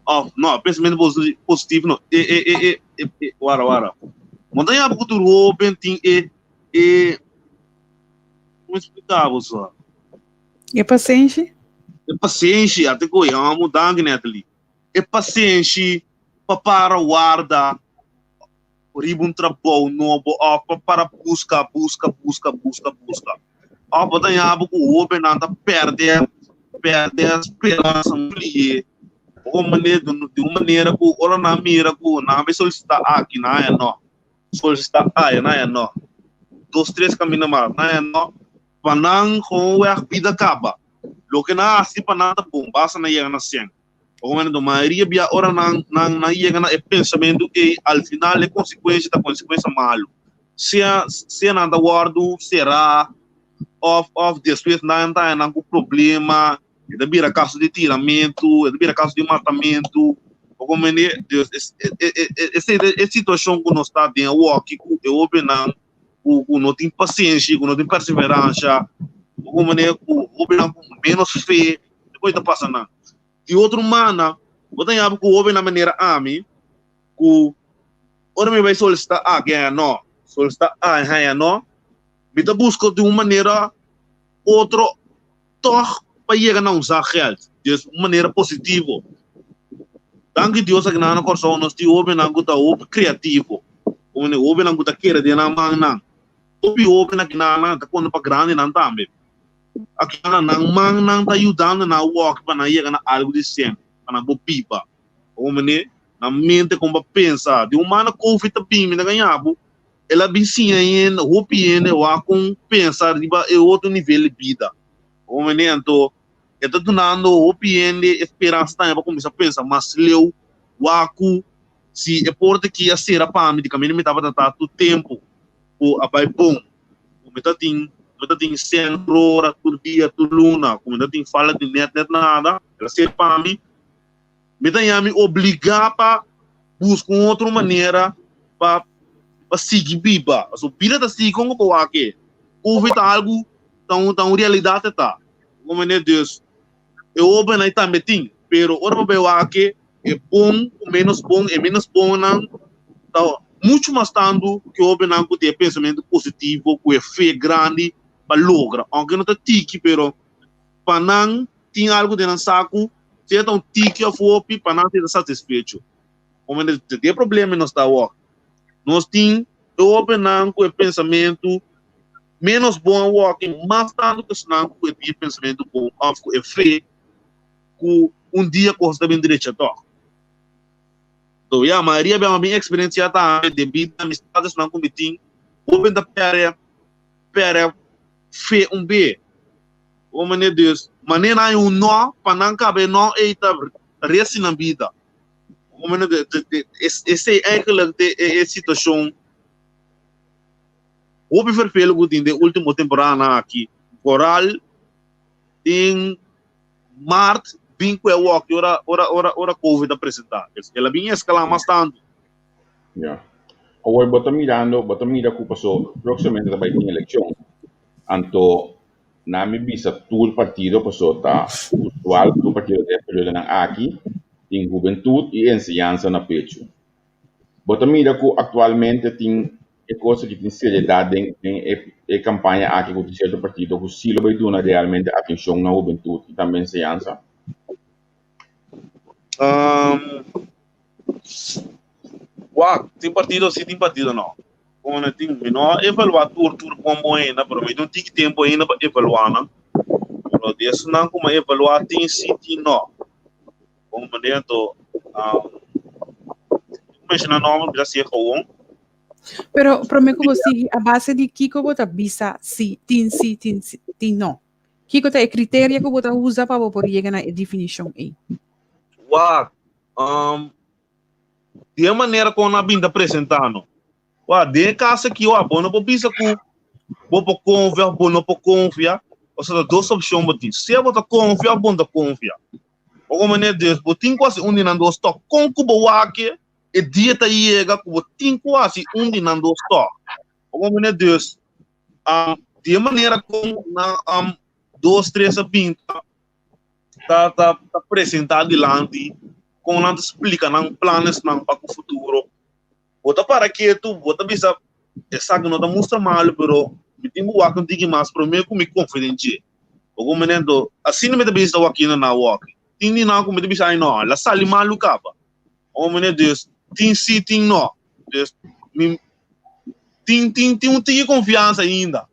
Of no, pensamentu positivo no, e e e e e wara wara. No ta yaba ku tur hoben tin e e como explica bo so? E pasenshi? E pasenshi, ate ku e amo danki Natalie. E pasenshi pa para warda riba un trabou nobo òf pa para buska, buska, buska, buska, buska. Òf bo ta haña bo ku hóbennan ta pèrdè, pèrdè speransa mulié un manera, di un manera ku ora nan mira ku nan a bai solisitá aki, nan haña nò, solisitá aya, nan haña nò, dos tres kaminda mas, nan haña nò, pa nan gewoonweg bida kaba. Loke nan hasi pa nan ta bon, basta nan yega na sèn. Okomentu mayoria bia ora nan nan nan yega na e pensamentu ei al final e konsekuensia ta konsekuensia malu. Sea sea nan ta wòrdu será òf òf despues nan ta haña nan ku problema, e ta bira kaso di tiramentu, e ta bira kaso di matamentu. Bo komprende? Dus e e e esei ta e situashon ku nos ta den awoki ku e hobennan ku ku no tin pasenshi, ku no tin perseveransha, bo komprende? Ku hobennan ku ménos fe. Kiko ta pasa nan? Di otro mana, bo ta yaba ku hobennan manera ami, ku ora mi bai solisitá aki haña no, solisitá ahi haña no, mi ta buska di un manera otro tòg pa yega na un zak gèld. Dus un manera positivo. Danki Dios aki nan na Kòrsou nos tin hobennan ku ta hopi kreativo, hobennan ku ta kere den nan mannan. Hopi hoben aki nan ta konta pa grandinan tambe. Akina nan mannan ta yudando nan wòk pa nan yega na algu di sèn, pa nan por biba. Bo mane, nan mente kon pa pensa. Di un mana Covid ta bin, mi ta gaña bo, el a bin siña hende, hopi hende wak kon pensa riba e otro nivel di bida. Bo mane, anto e ta dunando hopi hende e speransa tambe pa kuminsá pensa mas leu, wak ku si e porta aki a sera pa mi di kaminda mi tabata ta tur tempu ku a bai bon. Ku mi ta tin, mi ta tin sèn tur ora, tur dia, tur luna, ku mi ta tin falta di nèt nèt nada, el a ser pa mi, mi ta haña mi obligá pa buska un otro manera pa pa sigui biba. Pasobra bida ta sigui kon ku bo wak e. Covid ta algu, ta un ta un realidat e ta. Bo mende? Dus e hóbennan ei tambe tin, pero ora bo bai wak e, e bon ku ménos bon, e ménos bonnan ta muchu mas tantu ku e hóbennan ku tin e pensamentu positivo, ku e fe grandi pa logra. Ounke no ta tiki, pero pa nan tin algu den nan saku, sea ta un tiki òf hopi, pa nan ta satisfecho. Como di e problema nos ta awor. Nos tin e hóbennan ku e pensamentu ménos bon awor i mas tantu ku esnan ku e tin e pensamentu bon òf ku e fe ku un dia kos ta bin drecha tòg. So ya, mayoria bia mi eksperensia tambe debí na amistadesnan ku mi tin, hopi ta pèrdè pèrdè. fe un be. O manera dus, manera nan un no, pa nan kaba e no ei ta rest di nan bida. O manera de, de, de, esei eigenlijk de e, e situashon hopi vervelend ku tin den último temporada aki. Vooral den maart bin ku e wòk ora ora ora ora covid a presentá. El a bin eskalá mas tantu. Ja. Awor bo ta mirando, bo ta mira ku paso próximamente ta bai tin elekshon. Anto na mi bisa tur partido paso ta usual tur partido den e periodonan aki tin hubentut i enseñansa na pechu. Bo ta mira ku aktualmente tin e kos aki tin seriedat den den e e kampaña aki ku tin sierto partido ku si lo bai duna realmente atenshon na hubentut i tambe enseñansa? Um, wak, tin partido si, tin partido no. Como no tin, mi no a evalua tur tur bon bon ainda, pero mi tin un tiki tempo ainda pa evalua nan. Pero di esunnan ku mi a evalua tin si, tin no. Bon manera anto, um, menshona nomber, mi ta sigue gewoon. Pero prome ku bo sigui, a base di kiko bo ta bisa si, tin si, tin si, tin no? Kiko ta e kriteria ku bo ta usa pa bo por yega na e definishon ei? Wak, um, di e manera kon nan a bin ta presentá no. Wak, den e kas aki, wak, bo no por bisa ku bo por konfia òf bo no por konfia. Pasobra ta dos opshon bo tin. Sea bo ta konfia òf bo no ta konfia. Oko manera Dios, bo tin ku hasi un di nan dos tòg. Kon ku bo wak e dia ta yega ku bo tin ku hasi un di nan dos tòg. Oko manera Dios, um, di e manera kon nan um, dos, tres a bin ta, ta, ta, ta presentá dilanti, kon nan ta splika nan planesnan pa ku futuro. Bo ta para ketu, bo ta bisa, esaki no ta mustra malu, pero mi tin ku wak un tiki mas promé ku mi konfia den dje. Bo komprende? Anto, asina mi ta bisa wakina na awòki. Tin di nan ku mi ta bisa, ai no, el a sali malu kaba. Bo komprende? Dus, tin si, tin no. Dus, mi tin, tin, tin un tiki konfiansa ainda.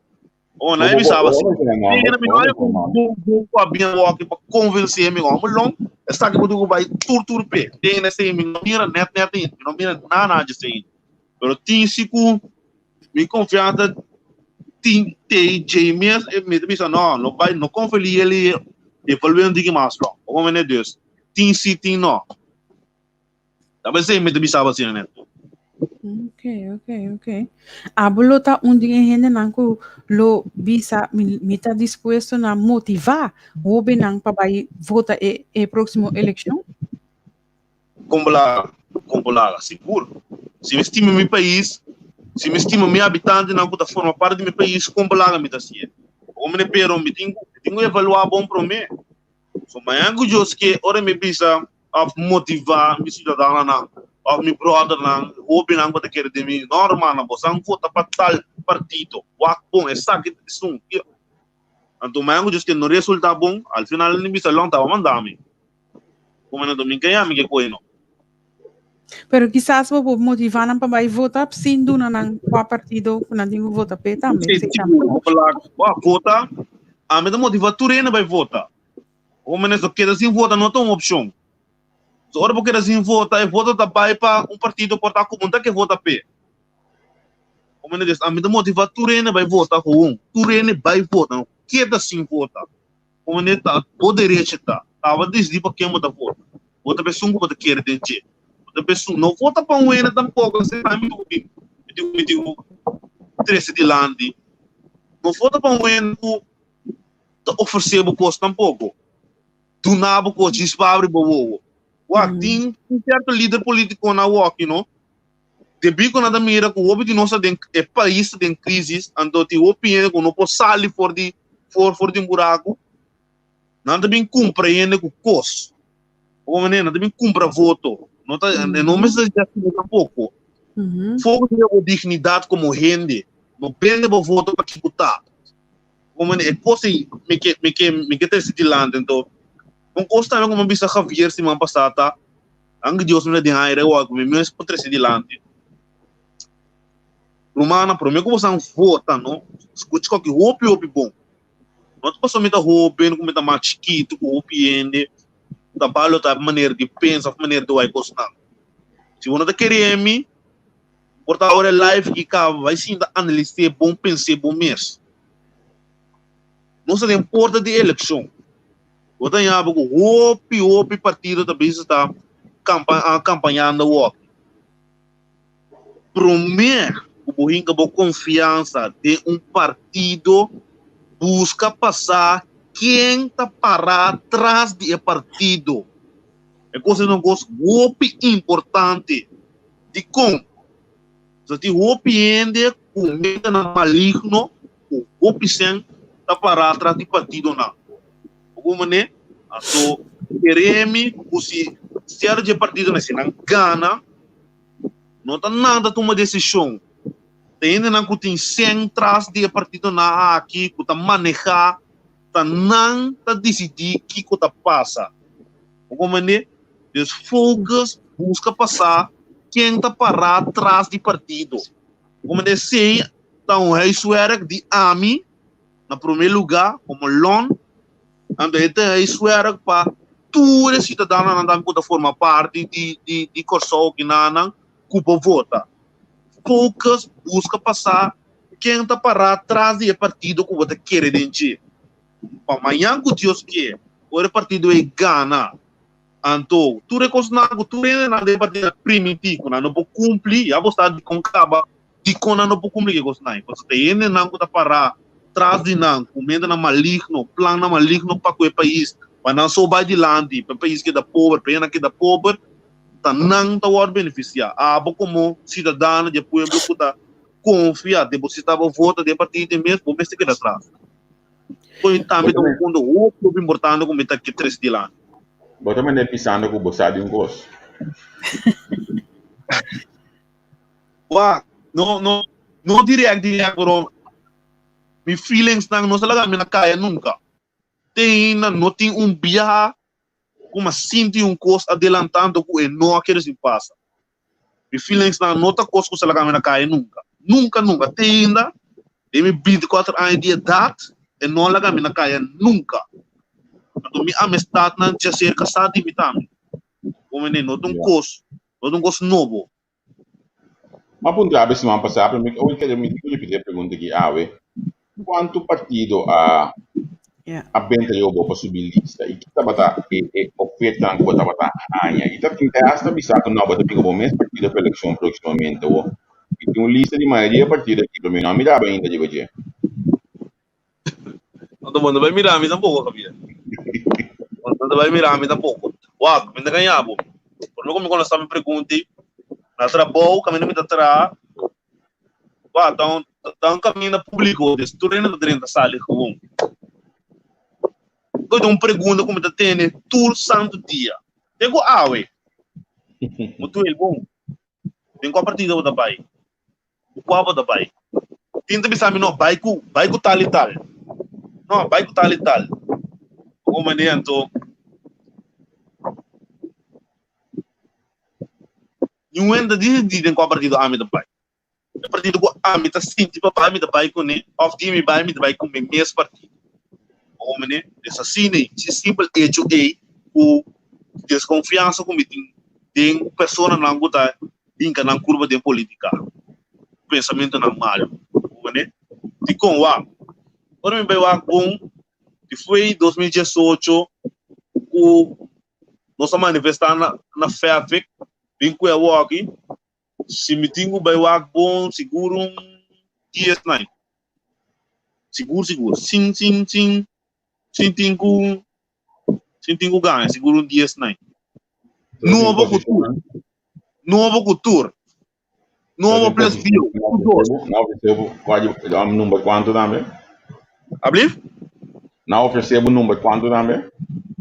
Oh, na bisaba si. Mi no hay un bom bom ku a bin awòki pa konvensé mi. Ome long, esaki bo tin ku bai tur tur p'e. Den esei mi no mira nèt nèt ainda. Mi no mira nada nada dje esei ainda. Pero tin si ku mi konfiansa tin te dje mes, mi ta bisa no, no bai, no konfia lihe lihe, evalué un tiki mas long. Bo komprende? Dus, tin si, tin no. Ta besei mi ta bisaba asina net. Ok, ok, ok. Abo lo ta un di e hendenan ku lo bisa mi, mi ta dispuesto na motivá hóbennan pa bai vota e, e próksimo elekshon? Kombola, kombola, sigur. Si mi stima mi pais, si mi stima mi habitantenan ku ta forma parti di mi pais, kombola mi ta hasié. Hombre, pero mi tin ku, mi tin ku evaluá bon promé. So mañana ku Dios ke, ora mi bisa òf motivá mi siudadanonan òf mi bròdernan, hóbennan ku ta kere den mi, no rumannan, boso vota pa tal partido, wak bon, esaki ta esun. Anto mañana ku Dios ke no resultá bon, al final mi bisa lòn tabata manda mi. Kuma nan mi ka yami ke koe no. Pero kisas bo por motivá nan pa bai vota sin duna nan kua partido ku nan tin ku vota p'e tambe. Sí, Esei tambe sigur. un opshon. Bo a vota, ami ta motivá tur hende bai vota. Homenes no keda sin vota no ta un opshon. So ora bo keda sin vota, e voto ta bai pa un partido por ta ku bo no ta ke vota p'e. Homenes des, ami ta motivá tur hende bai vota gewoon. Tur hende bai vota, no keda sin vota. Homenes ta bo derecho ta. Tabata disidí pa ken bo ta vota. Vota pa esun ku bo ta kere den dje. Vota pa esun, no vota pa un hende tampoko, esei tambe mi tin ku mi tin ku mi tin ku trese dilanti. No vota pa un hende ku ta ofresé bo kos tampoko. Duna bo kos djis pa abri bo wowo. Wak, tin un sierto lider polítiko na woki, no? Debí ku nan ta mira ku hopi di nos ta den, e pais ta den krísis, anto tin hopi hende ku no por sali for di, for, for di un buraku, nan ta bin kumpra hende ku kos. Bo comprende? Nan ta bin kumpra voto. No ta, e no mester ta asina tampoko. Fogo riba bo dignidat komo hende. No bende bo voto pa kiko ta. Como e cos ei mi ke mi ke mi ke trece dilanti anto un cos tambe como a bisa Javier siman pasa ta anke Dios mi ta den aire awor cu mi mes por trece dilanti rumannan prome cu bosan vota no scucha cu aki hopi hopi bon no ta pasobra mi ta hoben cu mi ta mas chikito cu hopi hende ta balota manera di pensa of manera di wak cosnan si bo no ta kere mi Por ta ora e live ki kaba bai sinta analis'é bon pens'é bo mes. Nos ta den porta di elekshon. Bo ta yaba ku hopi hopi partido ta bisa ta kampañando awor. Promé ku bo hinka bo konfiansa den un partido, buska pa sa ken ta pará tras di e partido. E kos ei ta un kos hopi importante. Dikon? Pasobra tin hopi hende ku metanan maligno ku hopi sèn ta pará tras di partidonan. Bo por manera? Anto kere mi ku si sierto dje partidonan si nan gana, no ta nan ta tuma desishon. Ta hendenan ku tin sèn tras di e partidonan aki ku ta manehá, ta nan ta disidí kiko ta pasa. Bo por manera? Dus focus, buska pa sa ken ta pará tras di partido. Como esei ta un huiswerk di ami na promé lugá komo lon, anto e ta huiswerk pa tur e siudadanonan tambe ku ta forma parti di di di Kòrsou kinanan ku por vota. Focus, buska pa sa ken ta pará tras di e partido ku bo ta kere den dje. Pa mañan ku Dios ke, ora e partido ei gana, Anto, tur e kosnan ku tur hendenan den partido a primintí ku nan no por kumpli, ya bo sa dikon kaba, dikon nan no por kumpli ku e kosnan ei. Pasobra ta e hendenan ku ta pará tras di nan ku metanan maligno, plannan maligno pa ku e pais, pa nan so bai dilanti, pa e pais keda pober, pa e hendenan keda pober, ta nan ta wòrdu benefisiá. Abo komo siudadano di e pueblo ku ta konfia, depositá bo voto den e partido ei mes, bo mester keda tras. Poi tambe ta un punto hopi hopi importante ku mi ta ke trese dilanti. Bo ta manera pisando ku bo sa di un kos. Wak, no, no, no direct direct, pero mi feelingsnan no sa laga mi na kaya nunka. Te ainda no tin un biaha ku mi a sinti un kos adelantando ku e no a kere sin pasa. Mi feelingsnan no ta kos ku sa laga mi na kaya nunka. Nunka, nunka. Te ainda, den mi 24 aña di edat, e no a laga mi na kaya nunka. Anto mi amistadnan djaserka sa di mi tambe. Bo mende, no ta un kos, no ta un kos nobo. M'a puntra awe siman pasá, pero mi oe kere mi tin ku ripití e pregunta aki awe. Kuantu partido a a benta yo bo pa subi lista i ki tabata e e ofertanan ku bo tabata haña? I ta tin hasta bisa ku no bo ta bin ku bo mes partido pa elekshon próksimamente wo. I tin un lista di mayoria partido aki, pero mi no a miraba ainda riba dje. No ta bo no ta bai mira mi tampoco, Javier. No ta bai mira mi tampoco. Wak, mi ta gaña bo. Por lo ku mi konosa mi pregunta, na trabou kaminda mi ta traha, wak, ta un ta un kaminda públiko, dus tur hende ta drenta sali gewoon. Ku ta un pregunta ku mi ta tene tur santu dia. Te ku awe. Bo tuel bon. Den kua partido bo ta bai? Ku kua bo ta bai? Tin ta bisa mi, no, bai ku, bai ku tal i tal. No, bai ku tal i tal. Poko manera anto, niun hende ta disidí den kua partido ami ta bai. E partido ku ami ta sinti pa bai, mi ta bai kuné, òf di mi bai, mi ta bai ku mi mes partido. Poko manera, es asina ei, si simpel echo ei ku deskonfiansa ku mi tin den personanan ku ta hinka nan kurpa den politika, pensamentonan malu. Comprende? Dikon wak? Ora mi bai wak bon, di foi 2018 ku nos a manifestá na na FEFIC, bin ku e awoki, si mi tin ku bai wak bon, sigur un dies nai. Sigur sigur, sin sin sin sin tin ku sin tin ku gana, sigur un dies nai. Nobo ku tur. Nobo ku tur. Nobo plus bieu. Tur dos. Na ofresé bo number kuantu tambe? Ablief? Na ofresé bo number kuantu tambe?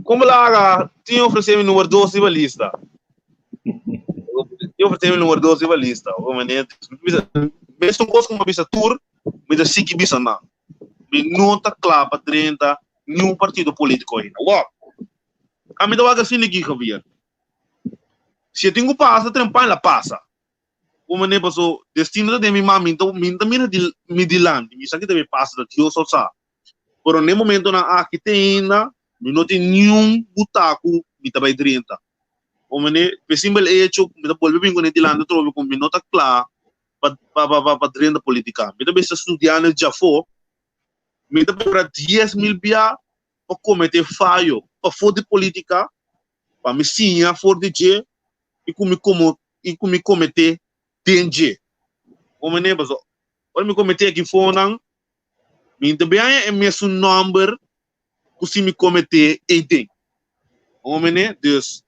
Como laga tin ofresé mi number dos riba lista. Tin ofresé mi number dos riba lista. Mesun kos ku mi a bisa tur, mi ta sigui bisa nan. Mi no ta kla pa drenta niun partido polítiko ainda. Wak, ami ta wak asina aki, Javier. Si e tin ku pasa, trempan el a pasa. Ku manera paso destino ta den mi man, mi ta mi ta mira di mi dilanti, mi sa ki ta bay pasa, ta Dios so sa. Pero n'e momentonan aki te ainda mi no tin niun butaku mi ta bay drenta. Ku manera, p'e simpel echo ku mi ta bolbe bin kuné dilanti atrobe ku mi no ta kla pa pa pa pa drenta politica. Mi ta bisa studiando djafó. Mi ta prefera 10,000 bia pa kometé fayo pafó di polítika, pa mi siña for di dje i ku mi komo i ku mi kometé den dje. Bo mene? Pasobra ora mi kometé aki fonan, mi ta bin haña e mesun nòmber ku si mi kometé eiden. Bo mene? Dus,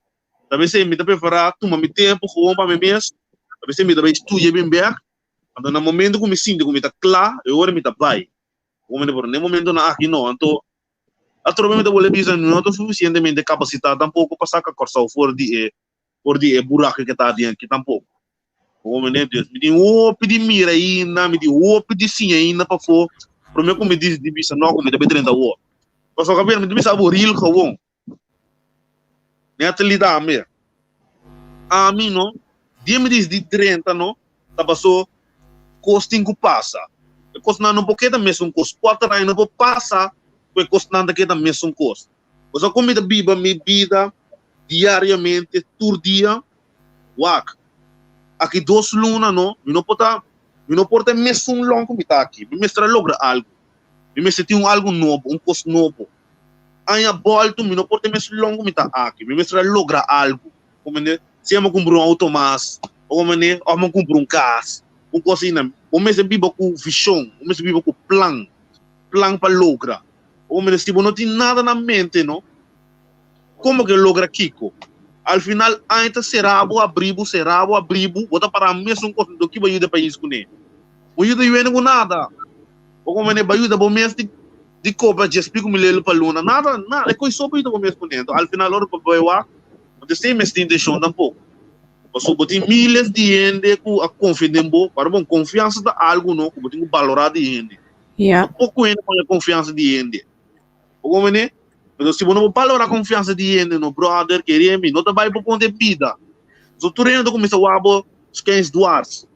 ta bes mi ta preferá tuma mi tempu gewoon pa mi mes, ta bes mi ta bai studia bin bèk, anto na momento ku mi sinti ku mi ta kla, e ora mi ta bai. Bo mene? Pero na e momentonan aki no. Anto, atrobe mi ta bolbe bisa, mi no ta sufisientemente kapasitá tampoko pa saka Kòrsou for di e for di e buraco ke ta aden aki tampoco. Bo mende? Dus mi tin hopi di mira ainda, mi tin hopi di siña ainda pafó, prome ku mi disidi bisa no ku mi ta bai drenta awor. Pasobra kaber mi ta bisa abo real gewoon. Natalie tambe. Ami no, dia mi disidi drenta no, ta paso kos tin ku pasa. E kosnan no por keda mesun kos. Kuater aña no por pasa ku e kosnan ta keda mesun kos. Pasobra ku mi ta biba mi bida diariamente tur dia wak aki dos luna no mi no por ta mi no por ta e mesun long ku mi ta aki mi mester a logra algu mi mester tin un algu nobo un kos nobo aña bolto mi no por ta e mesun long ku mi ta aki mi mester a logra algu komende sea mi a kumpra un auto mas o komende of mi a kumpra un kas un kos asina bo mester biba ku vishon bo mester biba ku plan plan pa logra o komende si bo no tin nada na mente no. Como ke logra kiko? Al final aña ta sera bo abri bo, sera bo abri bo, bo ta para mesun cos enton ki bo yuda e pais cune? Bo yuda yuende cu nada. Bo como mane ba yuda bo mes di di cobra djes pico milelo pa luna, nada, nada, e coy so bo yuda bo mes cune. Enton al final ora bo bay wak, no ta esey mes tin intencion tampoco. Pasobra bo tin miles di hende cu a confia den bo, para bon confiansa ta algo no cu bo tin cu balora di hende. Poco hende pone confiansa di hende. Bo comprende? Pero si bo no por balora confiansa di hende no, brother, kere mi, no ta bai bo ponte bida. So tur hende ta cuminsa wak bo skens dwars.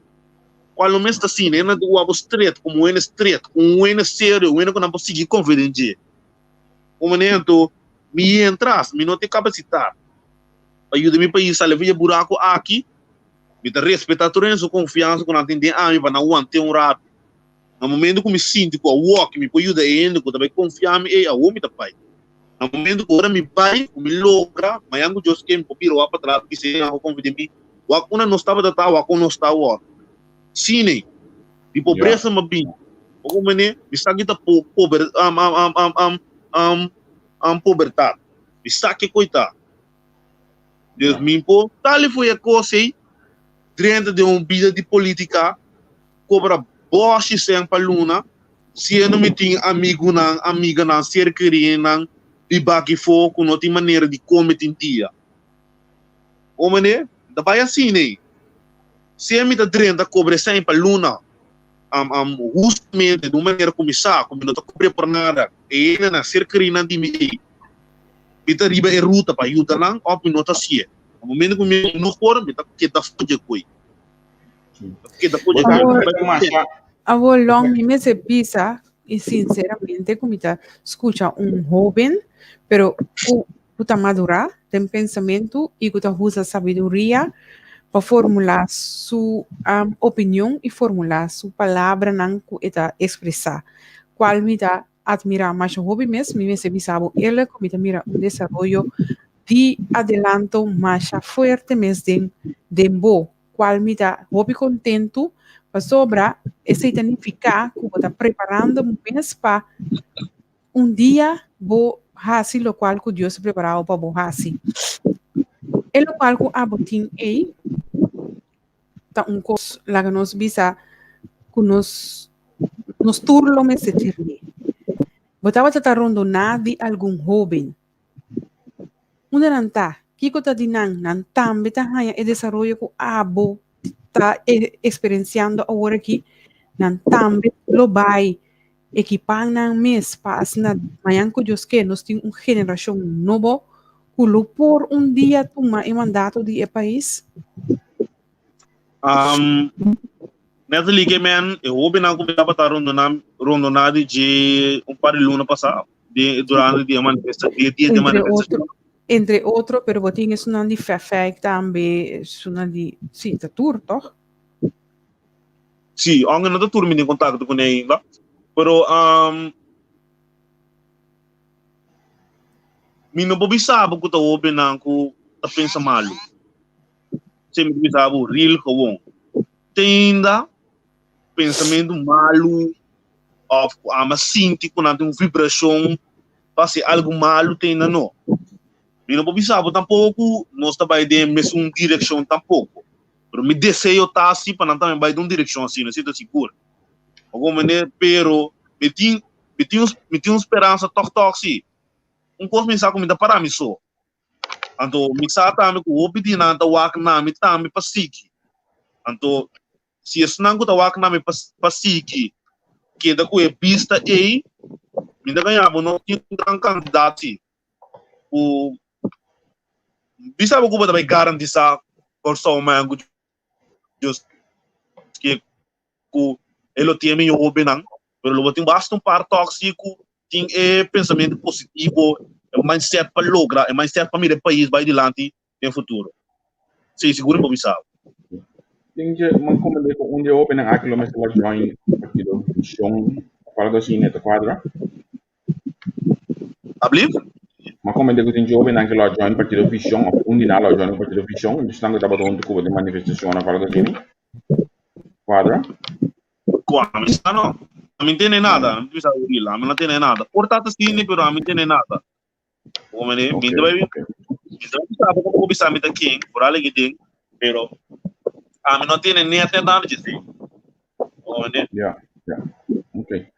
Cual no mester asina, hende ta wak bo stret, como un hende stret, un hende serio, un hende cu nan por sigui confia den dje. Comprende? Anto, mientras mi no tin capacitat pa yuda mi pais sali for dje buraco aki, mi ta respeta tur hende su confiansa cu nan tin den ami pa nan wante un rato. Na momento ku mi sinti ku awor ki mi por yuda e hende ku ta bai konfia mi, ey, awor mi ta bai. Na momento ku ora mi bai, ku mi logra, mañan ku Dios ke mi por bira wak patras i bisa e hende ku konfia den mi, wak unda nos tabata ta, wak kon nos ta awor. Sí, ney. Di pobresa mi a bini. Bo comprende? Mi sa ki ta po, pober, um, um, um, um, um, um, um, pobertat. Mi sa ke koi ta. Dus mi por tali for e kos ey, drenta den un bida di politica, kobra bòshi sèn pa luna, siendo mi tin amigunan, amiganan, ser kerinan di baki fo ku no tin manera di kome tin dia. Bo mane? Ta bai asina ei. Sea mi ta drenta kobra e sèn pa luna, am am hustamente di un manera ku mi sa ku mi no ta kobr'é por nada, e hendenan, ser kerinan di mi ei, mi ta riba e ruta pa yuda nan òf mi no ta hasié. Na momento ku mi no por, mi ta keda for dje koe. Awor long mi mester bisa y sinceramente cu mi ta scucha un hoben pero cu cu ta madura den pensamento y cu ta usa sabiduria pa formula su opinion y formula su palabranan cu e ta expresa cual mi ta admira masha hopi mes mi mester bisa bo eerlijk cu mi ta mira un desaroyo di adelanto masha fuerte mes den den bo cual mi ta hopi contentu pasobra esey ta nifica cu bo ta preparando bo mes pa un dia bo haci locual cu Dios a prepara bo pa bo haci. E locual cu abo tin ey ta un cos laga nos bisa cu nos nos tur lo mester tene. Bo tabata ta rondona di algun hoben. Unda nan ta? Kiko ta di nan? Nan tambe ta haña e desaroyo ku abo ta eksperensiando awor aki? Nan tambe lo bai ekipá nan mes pa asina mañan ku Dios ke nos tin un generashon nobo ku lo por un dia tuma e mandato di e pais? Natalie ke men e hobennan ku mi tabata rondoná rondoná di dje un par di luna pasá. de, durante di e manifesta, di e dia di Entre manifestacion. otro, entre otro, pero bo tin esunnan di Fefijk tambe, esunnan di, sí, ta tur, toch? Sí, aunke no ta tur mi tin contacto kuné ainda, pero um, Mi no por bisa bo ku ta hóbennan ku ta pensa malu. Si mi ta bisa bo real gewoon. Te ainda pensamentu malu òf ku ama sinti ku nan tin un vibrashon pa hasi algu malu te ainda no. Mi no por bisa bo tampoko ku nos ta bai den e mesun direkshon tampoko. Pero mi deseo ta si pa nan tambe bai den un direkshon asina, si ta sigur. Bo komprende? Pero mi tin mi tin mi tin un speransa tòg tòg si. Un kos mi sa ku mi ta para mi so. Anto mi sa tambe ku hopi di nan ta wak na mi tambe pa sigui. Anto si esnan ku ta wak na mi pa pa sigui keda ku e bista ei, mi ta gaña bo no tin un gran kantidat si ku bisa bo ku bo ta bai garantisá Kòrsou mañana ku Dios ke ku e lo tin e mihó hóbennan, pero lo bo tin basta un par tòg si ku tin e pensamentu positivo, e mindset pa logra, e mindset pa mira e pais bai dilanti den futuro. Sí, sigur mi por bisa bo. Tin dje man komprendé ku un di e hóbennan aki lo mester a join Partido Vision of algo asina, e ta kuadra? Ablief? Ma komprendé ku tin dje hóbennan ke lo a join Partido Vision of un di nan lo a join Partido Vision, esnan ku tabata huntu ku bo den manifestashon of algo asina. Kuadra? Kua? Mi sa no. Ami no tene nada. Mi bisa Will, ami no tene nada. Por ta ta sini, pero ami no tene nada. Como mi mi ta bai mi ta bisa bo como bisa mi ta ken, por algo den, pero ami no tene net net nada dje si. Como mi Ja, ja. Okay.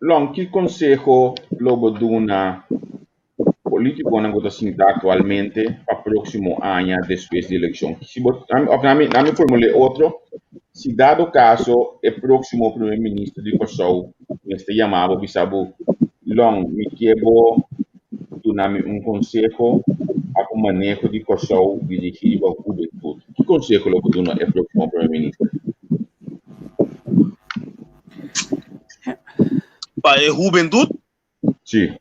Lon, ki konseho lo bo duna Politikonan ku ta sinta aktualmente pa próksimo aña despues di elekshon. Si bo, òf na mi, na mi formul'é otro, si dado kaso e próksimo primer minister di Kòrsou mester yama bo bisa bo, Long, mi ke bo duna mi un konseho pa ku maneho di Kòrsou dirigí riba hubentut. Ki konseho lo bo duna e próksimo primer minister? Pa e hubentut? Sí.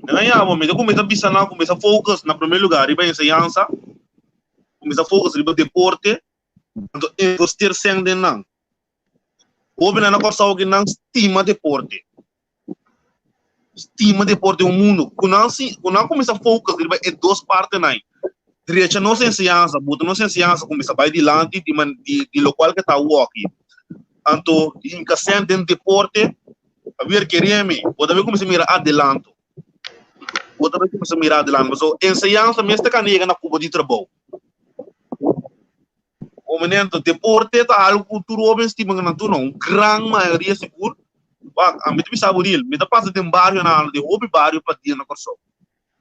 Nan ya bo, mi ta kuminsá bisa nan, kuminsá focus na primer lugar riba enseñansa, kuminsá focus riba deporte, anto investir sèn den nan. Hóbennan na Kòrsou ke nan stima deporte. Stima deporte un mundu. Ku nan si, ku nan kuminsá focus riba e dos partenan ei, drecha nos enseñansa, buta nos enseñansa kuminsá bai dilanti di man di di lokual ke ta awoki. Anto hinka sèn den deporte. Abier keremi, bo ta bay cuminsa mira adelanto. Bo ta bay cuminsa mira adelanto. Pasobra enseñansa mes ta cana yega na cubo di trabou. Omenento, deporte ta algo cu tur hoben stima nan tur, no, un gran mayoria sigur. Wak, ami ta bisa bo real, mi ta pasa den barionan, den hopi bario pa dia na Kòrsou.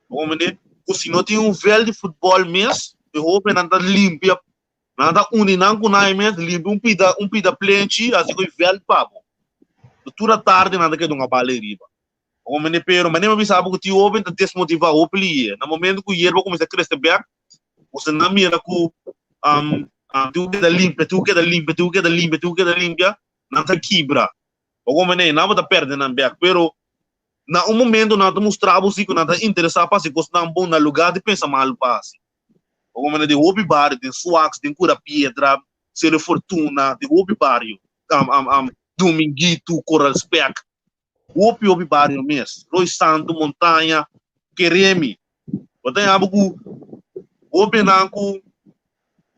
Omenento, cu si no tin un veld di futbol mes, e hobennan ta limpia. Nan ta uni nan ku nan mes, limpia un pida un pida plenchi, hasi ku e vèlt pa bo. Tur atardi nan ta keda un abala ei riba. Bo mende pero manera mi bisa bo ku tin hoben ta desmotivá hopi liye. Na momento ku yerba kuminsá krese bèk, boso nan mira ku tin ku keda limpia, tin ku keda limpia, tin ku keda limpia, tin ku keda limpia, nan ta kibra. Bo komprende? Nan bo ta pèrdè nan bèk. Pero na un momento nan ta mustra bo si ku nan ta interesá pa hasi kosnan bon na lugá di pensa malu pa hasi. Bo komprende? Den hopi bario, den Swax, den Cura Piedra, Cerro Fortuna, den hopi bario, Dominguito, Coral Spek, hopi hopi bario mes, Rooi Santo, Montaña, Keremi. Bo ta haña bo ku hobennan ku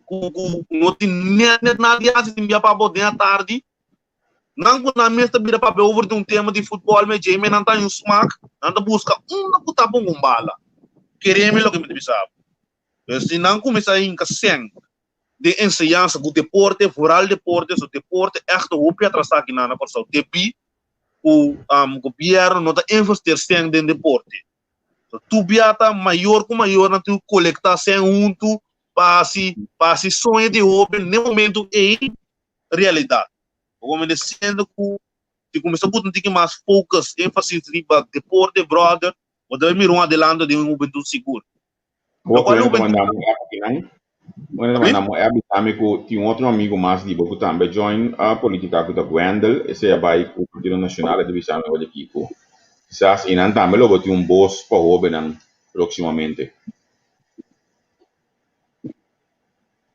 ku ku no tin net net nada di hasi, tin bia pa bo den atardi, nan ku nan mes ta bira papia over di un tema di futbol me djei me nan ta haña un smak, nan ta buska unda ku ta ponga un bala. Keremi loke mi ta bisa bo. Pero si nan kuminsá hinka sèn den enseñansa ku deporte, vooral deporte, so deporte ègt hopi atrasá akinan na Kòrsou debí ku gobièrnu no ta investeer sèn den deporte. So tur bia ta mayor ku mayornan tin ku kolektá sèn huntu pa hasi pa hasi soño di hóben n'e momentu ei realidat. Bo komende siendo ku si kuminsá buta un tiki mas focus, énfasis riba deporte bròder, bo ta mira un adelanto den hubentut sigur. Bo ku manda un app akinan, bo ta manda un app bisami ku tin un otro amigu mas di bo ku tambe join politica ku ta Gwendel, esei a bai ku Partido Nacional, e ta bisami awor di aki ku kisas einan tambe lo bo tin un bos pa hobennan próximamente.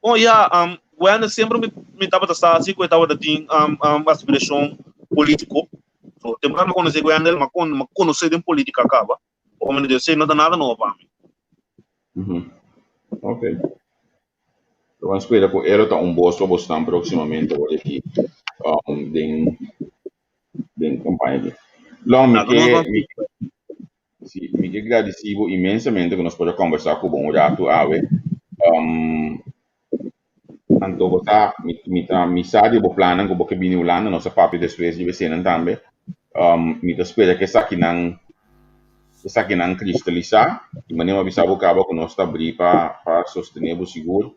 Oh ya, Wendel semper mi mi tabata sa si ku e tabata tin aspirashon polítiko. So temprano mi konosé Wendel, mi a konosé den polítika kaba. Como di esei no ta nada nobo pa mi. Ok. Lo ban spera ku elo ta un bos pa bosnan próksimamente awor aki den den kampaña aki. Lon, mi Laga nos ke ban mi si mi ke gradisí bo inmensamente ku nos por a kòmbersá ku bo un ratu awe. Anto bo sa mi mi ta mi sa di bo plannan ku bo ke bini Hulanda, nos a papia despues di eseinan tambe. Mi ta spera ku esakinan esakinan kristalisá i manera mi a bisa bo kaba ku nos ta abrí pa pa sostené bo sigur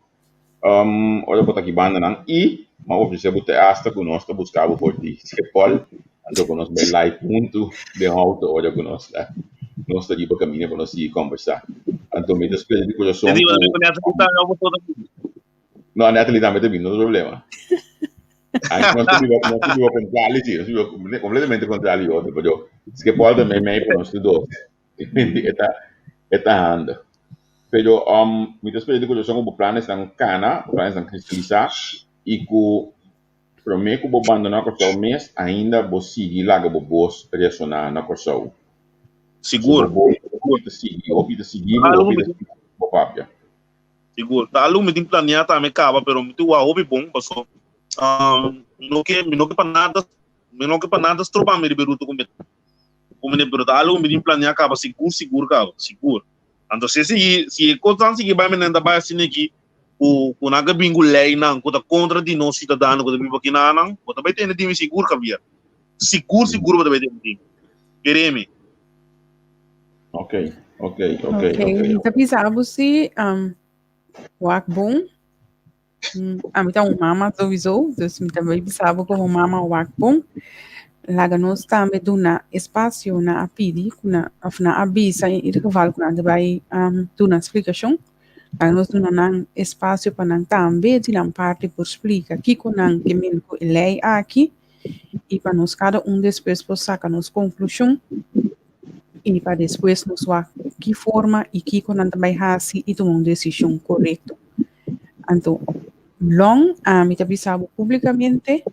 ora bo ta aki bandanan i mi a ofresé bo te asta ku nos ta buska bo for di Schiphol anto ku nos bai live huntu den outo ora ku nos ta nos ta riba kaminda pa nos sigui kòmbersá. Anto mi ta spera di kurason ku No, Natalie tambe ta bin, no ta problema. Ay, nos ta biba, nos ta biba kontrali, sí, nos ta biba kompletamente kontrali otro, pero Schiphol ta meimei pa nos tur dos. E ta, e ta handig. Pero um, mi ta spera di kurason ku bo planesnan kana, bo planesnan kristalisá i ku promé ku bo bandoná Kòrsou mes ainda bo sigui laga bo bos resoná na Kòrsou. Sigur. Bo bos ta sigui, hopi ta sigui bo, hopi ta sigui bo papia. Sigur. Ta algo mi tin planea tambe kaba, pero mi tin wak hopi bon paso mi no ke, mi no ke pa nada, mi no ke pa nada stroba mi riba e ruta ku mi Kumene pero ta algo mi tin planea kaba sigur sigur kaba sigur anto si e sigui si e kosnan sigui bai menen ta bai asina aki ku ku nan ka bin ku leinan ku ta kontra di nos siudadano ku ta biba aki nan bo ta bai tende di mi sigur Javier sigur sigur bo ta bai tende di mi kere mi. Ok ok ok Ok, mi ta bisa abo si um, wak bon. Ami ta un mama sowieso, dus mi ta bai bisa bo komo mama wak bon. Laga nos tambe duna espasio na a pidi ku na òf na a bisa in ieder geval ku nan ta bai duna splikashon. Laga nos duna nan espasio pa nan tambe di nan parti por splika kiko nan ke men ku e lei aki i pa nos kada un despues por saka nos konklushon i pa despues nos wak ki forma i kiko nan ta bai hasi i tuma un desishon korekto. Anto long ami ta bisa bo publicamente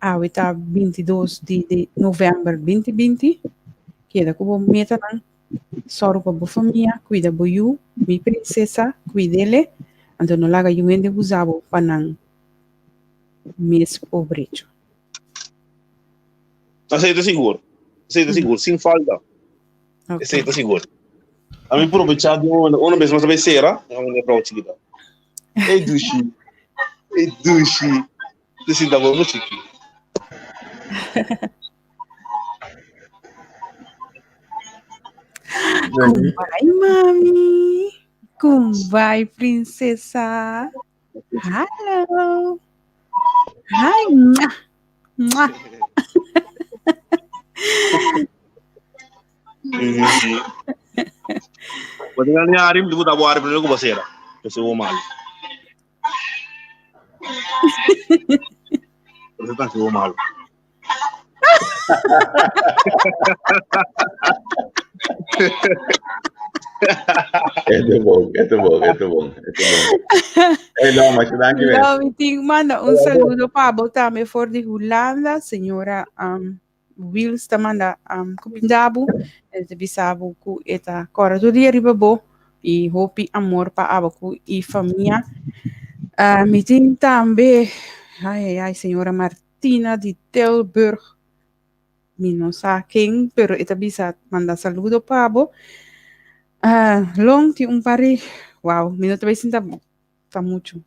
awe ta 22 di di november 2020 keda ku bo metanan sòru pa bo famia kuida bo yu mi prinsesa kuidele anto no laga yu hende usa bo pa nan mes pobrecho. Esei ta sigur, esei ta sigur, sin falta. Ok. Esei ta sigur. A mi aprovechá di un una bes mas a bai sera, a mi vrouw chikita. Ei dushi, ei dushi. Te sinta bo mo chiki. Kumbai, mami. Kumbai, princesa. Hallo. Hi. Mwah. Mwah. Bo tin gana ari, mi ta bo ari primero ku bo sera. Bo se bo malo. Bo ta bo malo. Este bon, este bon, este bon, este bon. Hey, no, masha danki mes. No, mi tin manda un saludo pa bo tambe for di Hulanda, señora um, Wils ta manda um, kumindabu, e ta bisa bo ku e ta kòrda tur dia riba bo i hopi amor pa abo ku i famia. Uh, mi tin tambe, ai ai ai, señora Martina di Tilburg, mi no sa ken, pero e ta bisa manda saludo pa bo. Uh, long tin un par di, wow, mi no ta bai sinta ta muchu.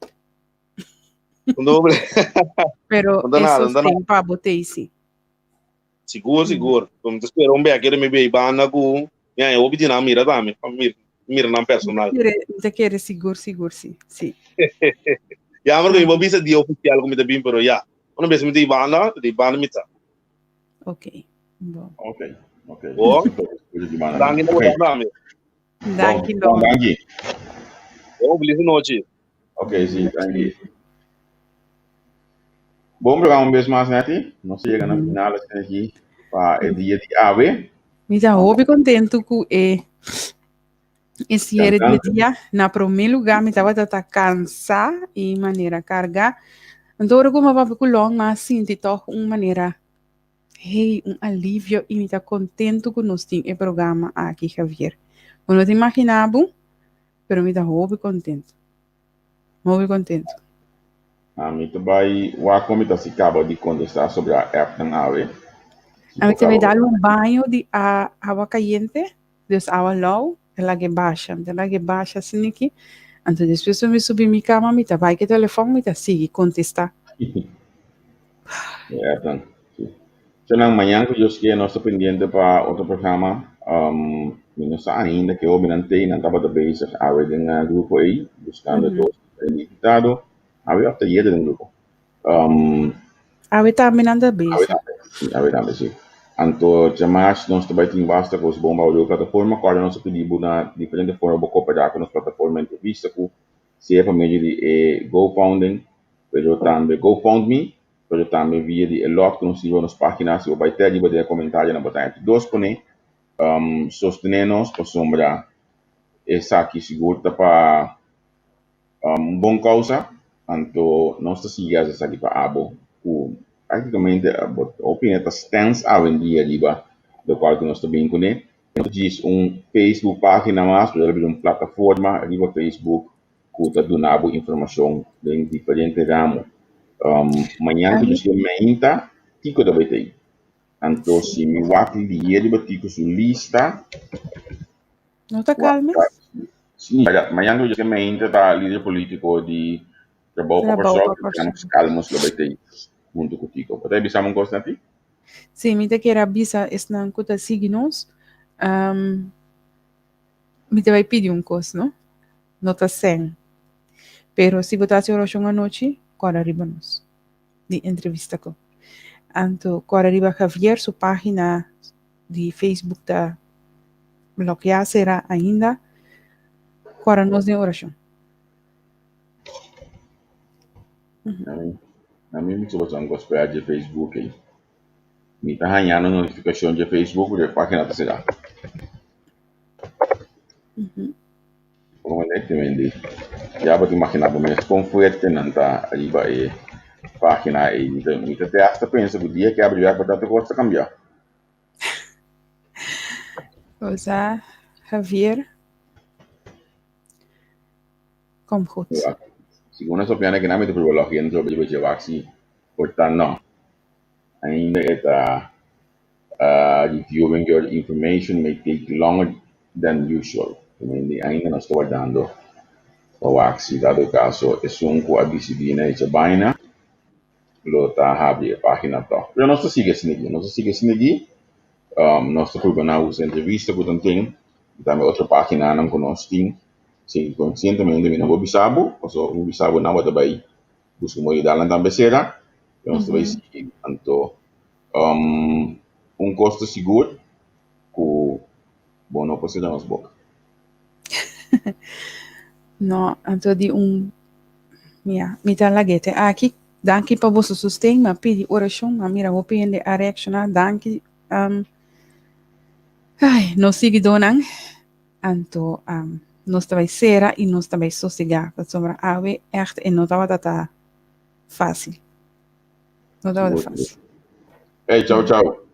Un doble. Pero No ta nada, eso no ta nada. ten pa bo tei sí. Sigur, sigur. Mi ta spera un bia kere mi bei banda ku mi haña hopi di nan mira tambe, pa mira, mira nan personal. Mi ta kere sigur, sigur, sí, sí. Ya, porque mi bo bisa dia oficial ku mi ta bin, pero ya. Una bes mi ta banda, di banda mi ta. Ok. Bon. Ok. Bo? Danki na bo tambe. Danki, Bon, Lon. danki. Bon, feliz nochi. Ok, sí, danki. Bon programa un bes mas, Netty. Nos a yega na final asina aki pa e dia di awe. Mi ta hopi kontentu ku e e siere di Cantante. dia. Na promé lugá mi tabata ta kansá i manera kargá. Anto ora ku mi a papia ku Lon, mi a sinti tòg un manera. Hey, un alivio i mi ta kontentu ku nos tin e programa aki, Javier. Bo no ta imaginá bo, pero mi ta hopi kontentu. Hopi kontentu. Ami ta bai wak kon mi ta si kaba di kontestá sobre a appnan awe. Si Ami bo ta bai kaba dal un baño di awa kayente, dus awa lou, ta lag'e basha. Mi ta lag'e basha asina aki. Anto despues ku mi subi mi kama mi ta bai ku e telefòn mi ta sigui kontestá. E appnan, si. Shannan, mañan ku Dios ke nos ta pendiente pa otro programa. Mi no sa ainda ke hobennan t'ei, nan tabata bezig awe den e grupo ei, buskando dos diferente invitado. Awe òf ta yera den grupo. Awe tambe nan ta Awe bezig. tambe, si, awe tambe, si. Anto djamas nos ta bai tin basta kos bon bou di e plataforma. Kòrda nos a pidi bo na diferente forma bo koperá ku nos plataforma entrevista ku sea pa medio di e GoFunding, pero tambe GoFundMe, pero tambe via di e lòt ku nos tin riba nos página. Si bo bai te riba den e komentarionan bo ta haña tur dos pone. Sostené nos pasobra esaki sigur ta pa un bon kousa, anto nos ta sigui hasi esaki pa abo ku práktikamente bo opinia ta stèns awendia riba lokual ku nos ta bin kuné. No ta djis un Facebook página mas, pero ta bira un plataforma riba Facebook ku ta duna bo informashon den diferente ramo. Mañan ku djis meinta, kiko ta bai ta ei? Anto si mi wak lier riba Tico su lista. No ta kalmes? Si, mañan ku djis meinta ta lider polítiko di Trabou pa Trabou Kòrsou, pa Kòrsou. Kalmus lo bai ta ei huntu ku Tico. Bo ta bisa mi un kos, Nati? Si, mi ta kier a bisa esnan ku ta sigui nos, mi ta bai pidi un kos, no? No ta sèn. Pero si bo ta hasi orashon anochi, kòrda riba nos di entrevista ku. Anto kòrda riba Javier su página di Facebook ta blokeá, será ainda. Kòrda nos den orashon. Ami mi ta un gospel dje Facebook ei. Mi ta hañando notifikashon dje Facebook pero e página ta será. Correctamente. Ya bo ta imaginá bo mes kon fuerte nan ta riba e página ei. Mi ta mi ta te hasta pensa ku dia ke abri wèk bo ta tur kos ta kambia. Osa Javier. Kom goed. Ja. Segun nos opiana ke nan mi ta prueba log in trobe riba dje wak si por ta no. Ainda e ta reviewing your information may take longer than usual. Ainda nos ta wardando pa wak si dado caso esun cu a dicidi na echa baina lo ta habri e pagina toch. Pero nos ta sigui asina aki, nos ta sigui asina aki, nos ta purba na usa entrevista cu tan tin y tambe otro paginanan cu nos tin. Si conscientemente mi no por bisa bo, pasobra mi bisa bo nan bo ta bay busca un moeda nan tambe cera, pero nos ta bay sigui. Anto un cos ta sigur cu bo no por cera nos boca. No, anto di un, ya, mi ta lag'é te aki. Danki pa boso sosten, mi a pidi orashon, mi a mira hopi hende a reakshoná. Danki, ai, nos siguidónan. Anto nos ta bai sera i nos ta bai sosegá, pasobra awe ègt e no tabata ta fásil. No tabata fásil. Hey, chau, chau.